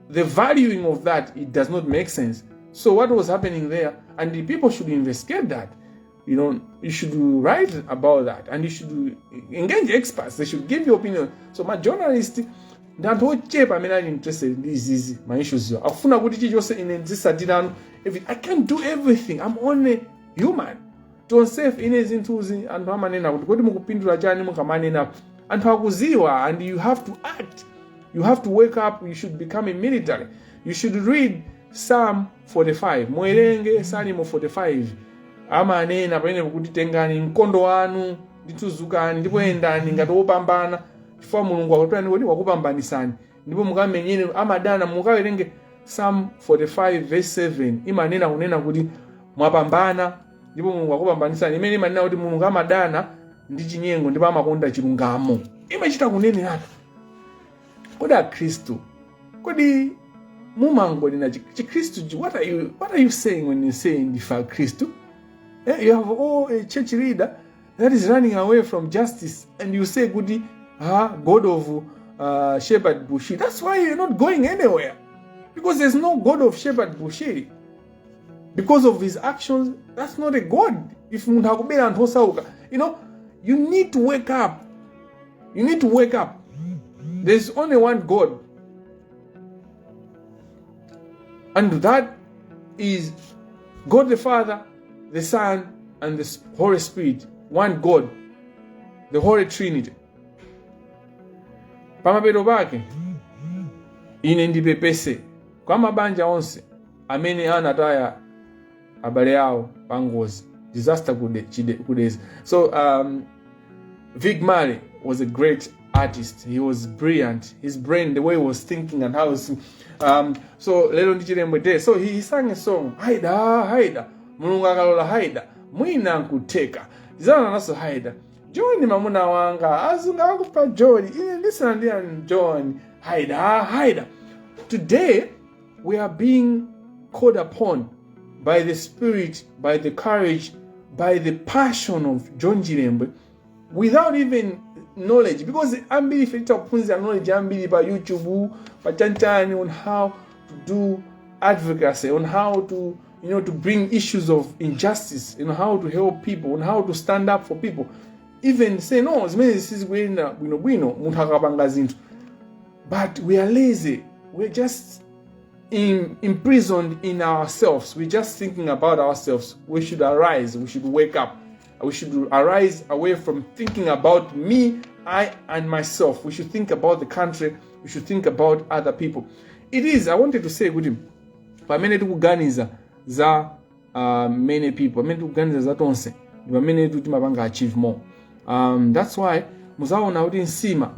the valuing of that, it does not make sense. So what was happening there? And the people should investigate that. You should write about that, and you should engage experts. They should give you opinion. So ma journalist ndi anthu ochepa amene ali interested ndi izizi, ma issues iwo akufuna kuti chilichonse ine ndizisatirano. I can't do everything. I'm only human. Tonsefe ine zinthuzi anthu amanena kuti kodi mukupindula chani mukamanena? Anthu akuziwa, and you have to act. You have to wake up. You should become a military. You should read Psalm 45. Muwerenge Salimo 45. Amanena pamene kuti tengani mkondo wanu ndithu, zukani ndipo yendani ngati wopambana, chifukwa Mulungu akutani kuti wakupambanisani, ndipo mukamenyere amadana. Mukawerenge Psalm 45 verse 7, imanena kunena kuti mwapambana ndipo Mulungu akupambanisani, imene imanena kuti Mulungu amadana ndi chinyengo ndipo amakonda chilungamo. Imachita kuneneratu. Kodi akhristu, kodi mumangonena chikhristu? What are you saying when you say ndife akhristu? You have all a church leader that is running away from justice, and you say kuti God of Shepherd Bushiri. That's why you're not going anywhere, because there's no God of Shepherd Bushiri. Because of his actions, that's not a God. If munthu akubera anthu osauka, you need to wake up. You need to wake up. There's only one God, and that is God the Father, the Son, and the Holy Spirit. One God, the Holy Trinity. Pamapeto pake, ine ndipepese kwa mabanja onse amene anataya abale awo pa ngozi, disaster ku Dedza. So Vic Marley was a great artist. He was brilliant. His brain, the way he was thinking and how he was, so lero ndi Chilembwe Day. So he sang a song, "Haida, haida, Mulungu akalola haida, mwina nkutheka. Tizana naso haida. John mamuna wanga, azungu akupa John, ine ndisanandira John, haida, haida." Today, we are being called upon by the spirit, by the courage, by the passion of John Chilembwe, without even knowledge, because ambiri ife titakuphunzira knowledge ambiri pa YouTube, pa chanchani, on how to do advocacy, on how to to bring issues of injustice, how to help people, on how to stand up for people, even say no, zimene sizikuyenda bwinobwino munthu akapanga zinthu. But we are lazy. We're just imprisoned in ourselves. We're just thinking about ourselves. We should arise. We should wake up. We should arise away from thinking about me, I, and myself. We should think about the country. We should think about other people. It is, I wanted to say kuti pamene tikuganiza za many people, pamene tikuganiza za tonse, ndi pamene timapanga achieve more. That's why muzaona kuti nsima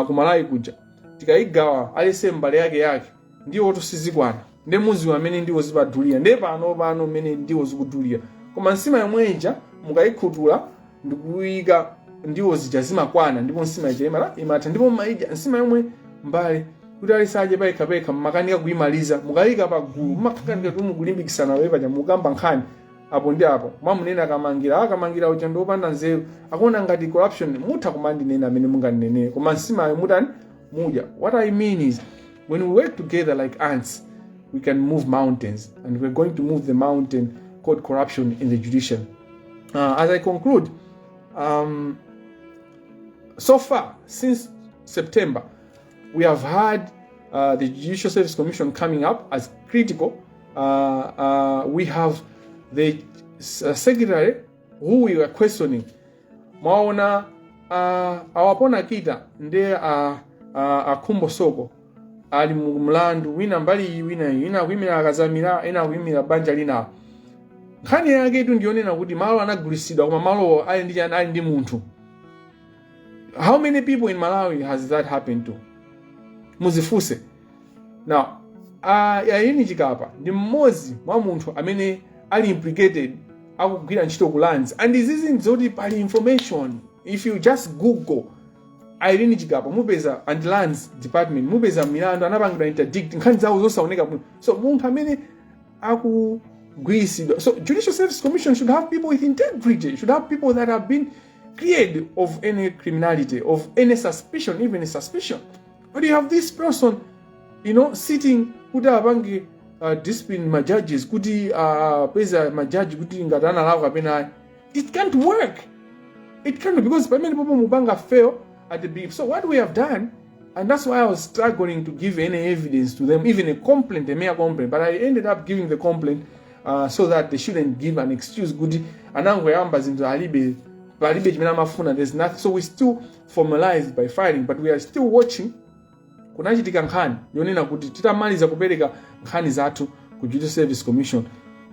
kumalawi kuja tikayigawa alese mbale yake yake, ndiwo tusizikwana, ndi muziwa amene ndiwo zipadulira, ndi pano pano mmene ndiwo zikudulira. Koma nsima yomweja mukayikhuthula ndikuyika ndiwo zija zimakwana, ndipo nsima ija imala imatha, ndipo maidya nsima yomwe mbale kuti alisadye payekha, mmakanika kuyimaliza. Mukayika pagulu mmakakanika kuti mukulimbikisana wewe paja, mukamba nkhani apo ndi apo, mwamunena Kamangira, akamangira uja ndi wopanda nzeru, akuona ngati corruption. Mutha kumandinena amene munganenere, koma nsimayo mutani? Mudya. What I mean is, when we work together like ants, we can move mountains, and we're going to move the mountain called corruption in the judiciary. As I conclude, so far since September, we have had the Judicial Service Commission coming up as critical. We have the secretary who we were questioning. Mwaona awapona kita ndiye akhumbo soko ali mu mlandu wina mbali iyi, wina iyi, ina akuyimira akazamira, ina akuyimira banja linawo. Nkhani yake itu ndiyonena kuti malo anagulitsidwa, koma malowo ali ndi chani? Ali ndi munthu. How many people in Malawi has that happened to? Muzifunse. Now, Irene Chikapa ndi mmodzi mwa munthu amene ali implicated, akugwira ntchito ku Lands, and izizi nzoti pali information. If you just Google Irene Chikapa mupeza, and Lands Department, mupeza milandu anapangidwa interdict, nkhani zawo zosaoneka bwino. So munthu amene akugwiritsidwa, so Judicial Service Commission should have people with integrity, should have people that have been cleared of any criminality, of any suspicion, even a suspicion. But you have this person sitting kuti apange discipline ma judges, kuti peza majaji kuti ngati analakwa kapena ayi. It can't work. It can't, because pamene popo mupanga fail at the beginning. So what we have done, and that's why I was struggling to give any evidence to them, even a complaint, a mere complaint, but I ended up giving the complaint so that they shouldn't give an excuse kuti anangoyamba zinthu, alibe, palibe chimene amafuna. There's nothing. So we still formalized by filing, but we are still watching. Kunachitika nkhani yonena kuti titamaliza kupereka nkhani zathu ku Judicial Service Commission,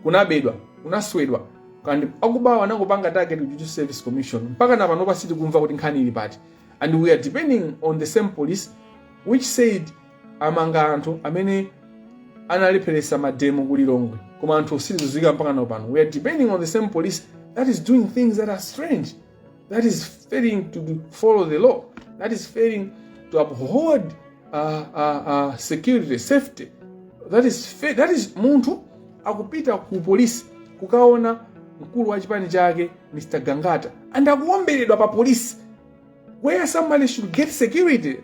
kunabedwa, kunaswedwa, kandi akubawa anangopanga target ku Judicial Service Commission. Mpaka na panopa sitikumva kuti nkhani ili pati, and we are depending on the same police which said amanga anthu amene analepheresa mademo ku Lilongwe, koma anthu sitikudziwika mpaka na pano. We are depending on the same police that is doing things that are strange, that is failing to follow the law, that is failing to uphold security, safety, that is munthu akupita ku polisi kukaona mkulu wa chipani chake, Mr Gangata, and akuwomberedwa pa polisi, where somebody should get security.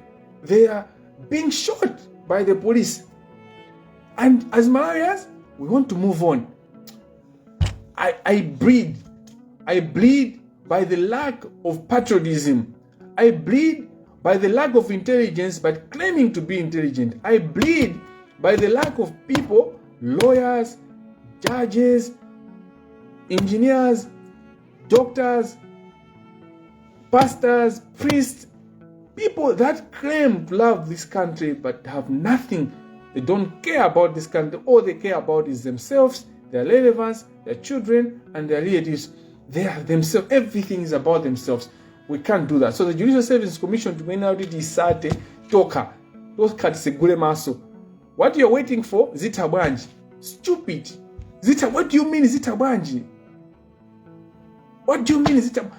They are being shot by the police, and as Malawians we want to move on. I bleed. I bleed by the lack of patriotism. I bleed by the lack of intelligence but claiming to be intelligent. I bleed by the lack of people, lawyers, judges, engineers, doctors, pastors, priests, people that claim to love this country but have nothing. They don't care about this country. All they care about is themselves, their relevance, their children, and their relatives. They are themselves. Everything is about themselves. We can't do that. So the Judicial Service Commission tikuyenera kuti tisate tokha tokha, tisegule maso. What you're waiting for, zitha bwanji? Stupid. Zitha, what do you mean zitha bwanji? What do you mean zitha?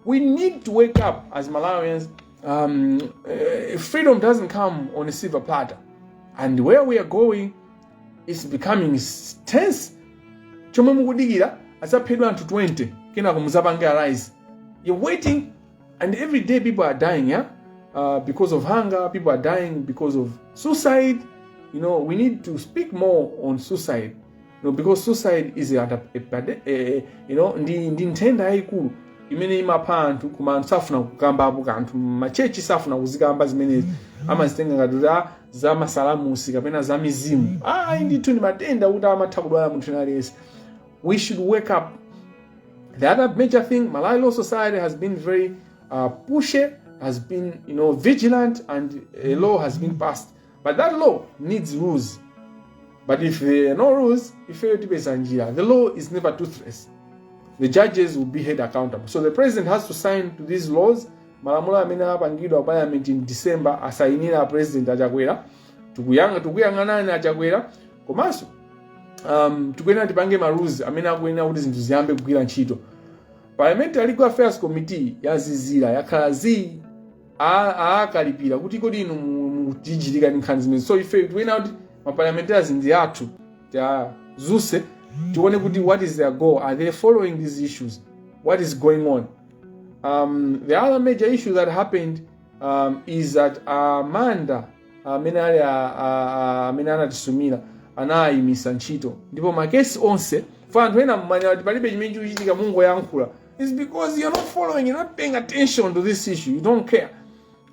We need to wake up as Malawians. Freedom doesn't come on a silver platter, and where we are going is becoming tense. Chomwe mukudikira azaphedwa anthu 20 kenako muzapange arise. You're waiting, and every day people are dying, yeah, because of hunger. People are dying because of suicide. We need to speak more on suicide because suicide is a, ndi nthenda yayikulu imene imapha anthu, koma anthu safuna kukambapo kanthu. Machechi safuna kuzikamba zimenezi, amazitenga ngati kuti za masalamusi kapena za mizimu. Ayi ndithu, ndi matenda kuti amatha kudwala munthu aliyense. We should wake up. The other major thing, Malawi Law Society has been very pushy, has been vigilant, and a law has been passed. But that law needs rules. But if there are no rules, ifeyo tipeza njira. The law is never toothless. The judges will be held accountable. So the president has to sign to these laws. Malamulo amene apangidwa parliament in December, asayinira president Achakwera. Tikuyang'anani Achakwera, komanso tikuyenera tipange ma rules amene akuyenera kuti zinthu ziyambe kugwira ntchito. Parliamentary Legal Affairs Committee yazizira, yakhala zii, aakalipira kuti kodi inu mukuchichitika ndi nkhani zimene. So ife tikuyenera kuti ma parliamentarians ndi athu, tiazuse, tione kuti what is their goal? Are they following these issues? What is going on? The other major issue that happened is that Amanda amene ali amene anatisumira anayimisa ntchito, ndipo makesi onse fa anthu ena mmanya kuti palibe chimene chikuchitika, mungoyankhula. It's because you're not following, you're not paying attention to this issue, you don't care.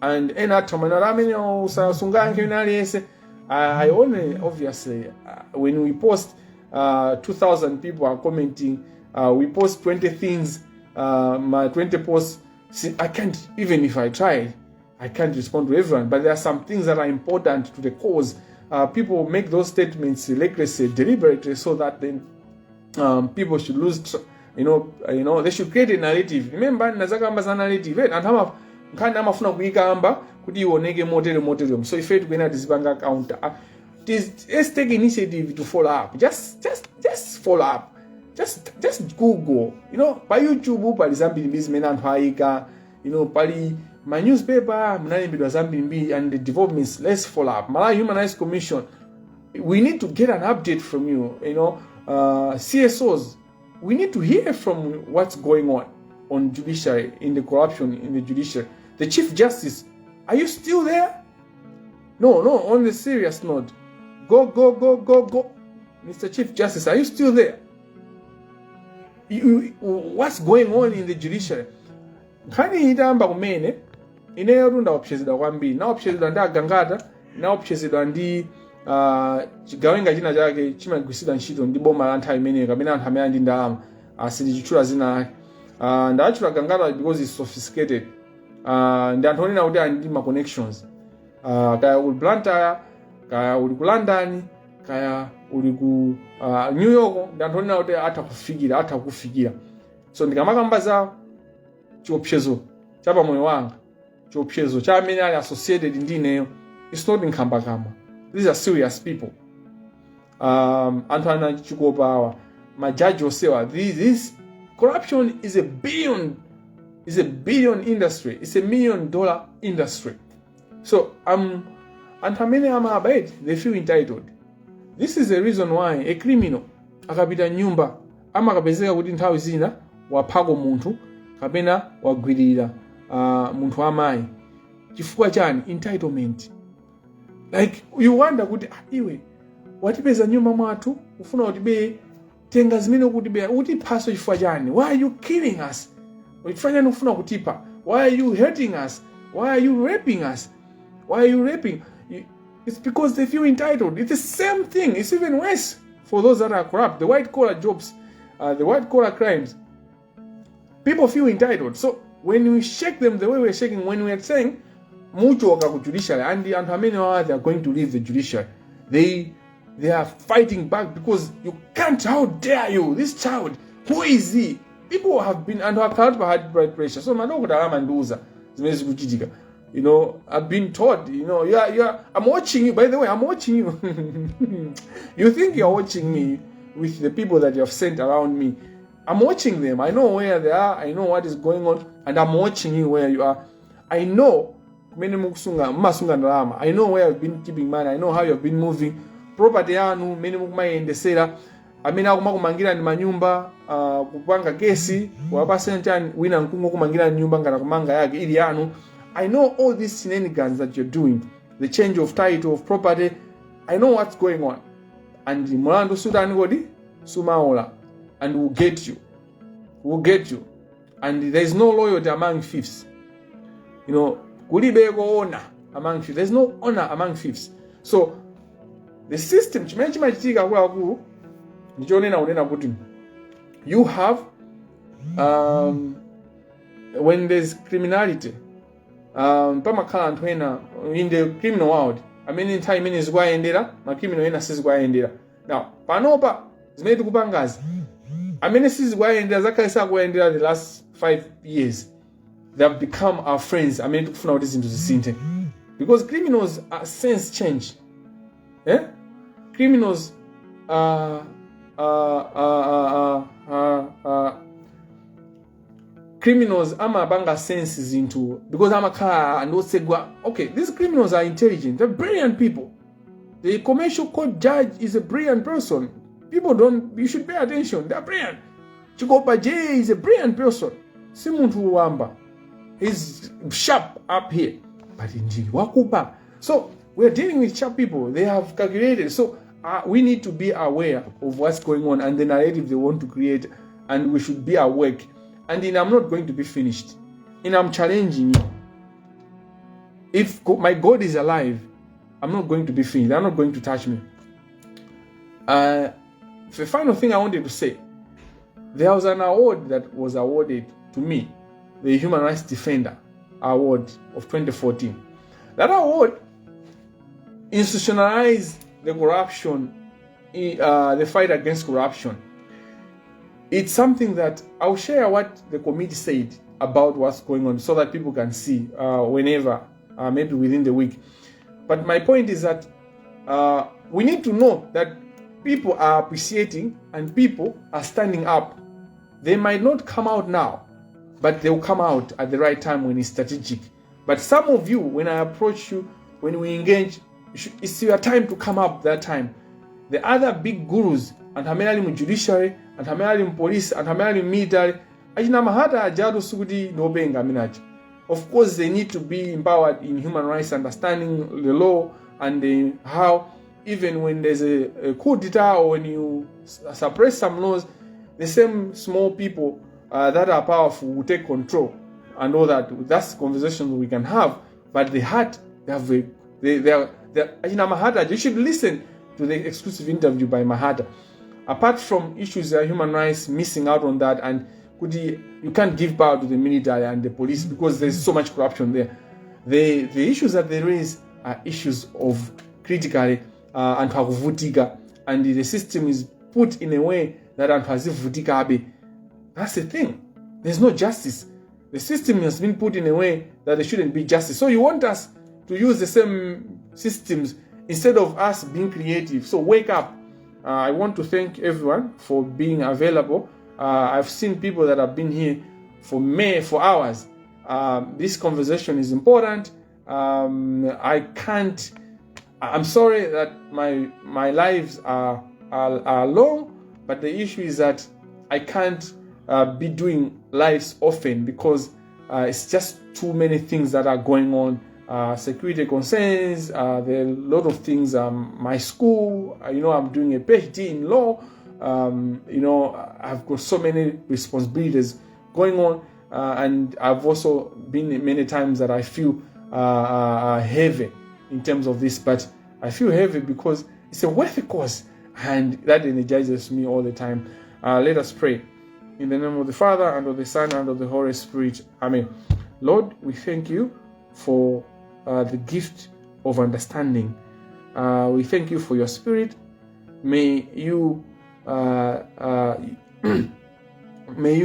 And ena athu amene amene usasungayankhe wina aliyense. I only obviously, when we post, 2000 people are commenting. We post 20 things, my 20 posts. See, I can't, even if I try, I can't respond to everyone, but there are some things that are important to the cause. People make those statements recklessly, deliberately, so that then people should lose they should create a narrative. Remember nazakamba za narrative, eh? Anthu nkhani amafuna kuyikamba kuti ioneke motere motere. So ife tikuyenera tizipanga counter. Let's take initiative to follow up. Just follow up. Just Google. Pa YouTube pali zambirimbiri zimene anthu ayika. Pali ma newspaper munalembedwa zambirimbiri and the developments. Let's follow up. Malawi Human Rights Commission, we need to get an update from you. CSOs, we need to hear from what's going on judiciary, in the corruption in the judiciary. The Chief Justice, are you still there? No, on the serious note, go, go, go, go, go. Mr. Chief Justice, are you still there? What's going on in the judiciary? Nkhani itayamba kumene, ineyo ndaopsezedwa kwambiri. Naopsezedwa ndi Agangata, naopsezedwa ndi chigawenga china chake chimagwiritsidwa ntchito ndi boma la nthawi imeneyo kapena anthu amene ali ndi ndalama. Sindichitchula zina lake. Ndatchula Gangata because it's sophisticated. Ndi anthu onena kuti ali ndi ma connections. Kaya uli Blantyre, kaya uli ku London, kaya uli ku New York, ndi anthu onena kuti atha kufikira. So ndikamakamba za chiopsezo cha pamoyo wanga, chiopsezo cha amene ali associated ndi ineyo, it's not nkhambakamwa. These are serious people. Anthu ana chikopa awa, majaji osewa. This corruption is a billion industry. It's $1 million industry. So anthu amene amaba, they feel entitled. This is the reason why a criminal akapita nyumba amakapezeka kuti nthawi zina waphako munthu kapena wagwirira munthu amayi. Chifukwa chani? Entitlement. Like you wonder kuti, ah, iwe watipeza nyumba mwathu, ufuna utibeye. Tenga zimene ukutibera, utiphaso chifukwa chani? Why are you killing us? Chifukwa chani ukufuna kutipha? Why are you hurting us? Why are you raping us? Why are you raping? It's because they feel entitled. It's the same thing. It's even worse for those that are corrupt. The white collar jobs, the white collar crimes, people feel entitled. So when we shake them the way we're shaking, when we're saying muchoka ku judiciary, and anthu amene awa, they are going to leave the judiciary. They are fighting back because you can't. How dare you? This child, who is he? People have been, anthu akhala pa high blood pressure. So madokotala amandiuza zimene zikuchitika. I've been told, I'm watching you. By the way, I'm watching you. You think you're watching me with the people that you have sent around me. I'm watching them. I know where they are. I know what is going on. And I'm watching you where you are. I know kumene mukusunga, mumasunga ndalama. I know where you've been keeping money. I know how you've been moving. Property yanu, mmene mukumayendesera. Amene akumakumangira ndi manyumba, kupanga kesi, wapasa chani, wina nkungokumangira nyumba ngati kumanga yake ili yanu. I know all these shenanigans that you're doing. The change of title of property. I know what's going on. And mulandu sutani kodi? Sumaola. And we'll get you. We'll get you. And there's no loyalty among thieves. Kulibeko honor among thieves. There's no honor among thieves. So the system, chimene chimachitika akuluakulu ndichonena kunena kuti you have, when there's criminality, pamakhala anthu ena in the criminal world amene nthawi imene zikuwayendera, ma criminal ena sizikuwayendera. Now panopa zimene tikupangazi, amene sizikuwayendera, zakhale sakuwayendera the last 5 years, they have become our friends amene tikufuna kuti zinthu zisinthe, because criminals are sense change, eh? Criminals criminals amapanga sense zinthu because amakhala andosegwa. Okay, these criminals are intelligent. They're brilliant people. The commercial court judge is a brilliant person. People don't, you should pay attention. They're brilliant. Chikopa J is a brilliant person. Si munthu wamba. He's sharp up here, but ndi wakuba. So we're dealing with sharp people. They have calculated. So we need to be aware of what's going on and the narrative they want to create, and we should be awake. And then I'm not going to be finished, and I'm challenging you. If my God is alive, I'm not going to be finished. They're not going to touch me. The final thing I wanted to say, there was an award that was awarded to me, the Human Rights Defender Award of 2014. That award institutionalized the corruption, the fight against corruption. It's something that I'll share what the committee said about what's going on so that people can see whenever, maybe within the week. But my point is that we need to know that people are appreciating and people are standing up. They might not come out now, but they'll come out at the right time when it's strategic. But some of you, when I approach you, when we engage, it's your time to come up that time. The other big gurus, anthu amene ali mu judiciary, anthu amene ali mu police, anthu amene ali mu military, achina Mahata ajatu sikuti ndiopenga amene aja. Of course, they need to be empowered in human rights, understanding the law and how even when there's a coup d'etat or when you suppress some laws, the same small people that are powerful will take control and all that. That's conversations we can have. But the heart, they have a, they are, they are, achina Mahata, you should listen to the exclusive interview by Mahata. Apart from issues of human rights, missing out on that, and kuti you can't give power to the military and the police because there's so much corruption there. The issues that they raise are issues of critically anthu akuvutika, and the system is put in a way that anthu azivutikabe. That's the thing. There's no justice. The system has been put in a way that there shouldn't be justice. So you want us to use the same systems instead of us being creative. So wake up. I want to thank everyone for being available. I've seen people that have been here for hours. This conversation is important. I can't. I'm sorry that my lives are long, but the issue is that I can't be doing lives often because it's just too many things that are going on. Security concerns, there are a lot of things. My school, I'm doing a PhD in law. I've got so many responsibilities going on, and I've also been many times that I feel heavy in terms of this, but I feel heavy because it's a worthy cause, and that energizes me all the time. Let us pray. In the name of the Father, and of the Son, and of the Holy Spirit. Amen. Lord, we thank you for the gift of understanding. We thank you for your Spirit. May you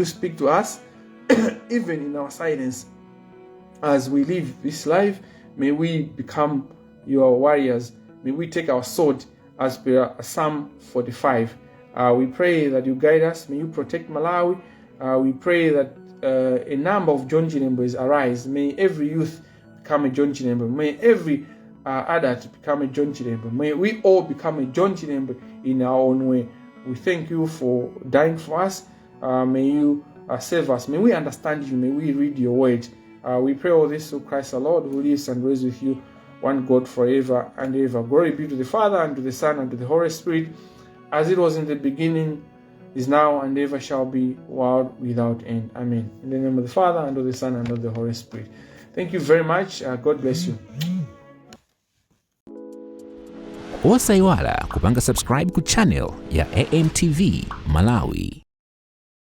speak to us even in our silence. As we live this life, may we become your warriors. May we take our sword as per Psalm 45. We pray that you guide us. May you protect Malawi. We pray that a number of John Chilembwes arise. May every youth become a John Chilembwe. May every adult become a John Chilembwe. May we all become a John Chilembwe in our own way. We thank you for dying for us. May you save us. May we understand you. May we read your word. We pray all this through Christ our Lord, who lives and reigns with you, one God, forever and ever. Glory be to the Father, and to the Son, and to the Holy Spirit, as it was in the beginning, is now, and ever shall be, world without end. Amen. In the name of the Father, and of the Son, and of the Holy Spirit. Thank you very much. God bless you. Osayiwala kupanga subscribe ku channel ya AMTV Malawi.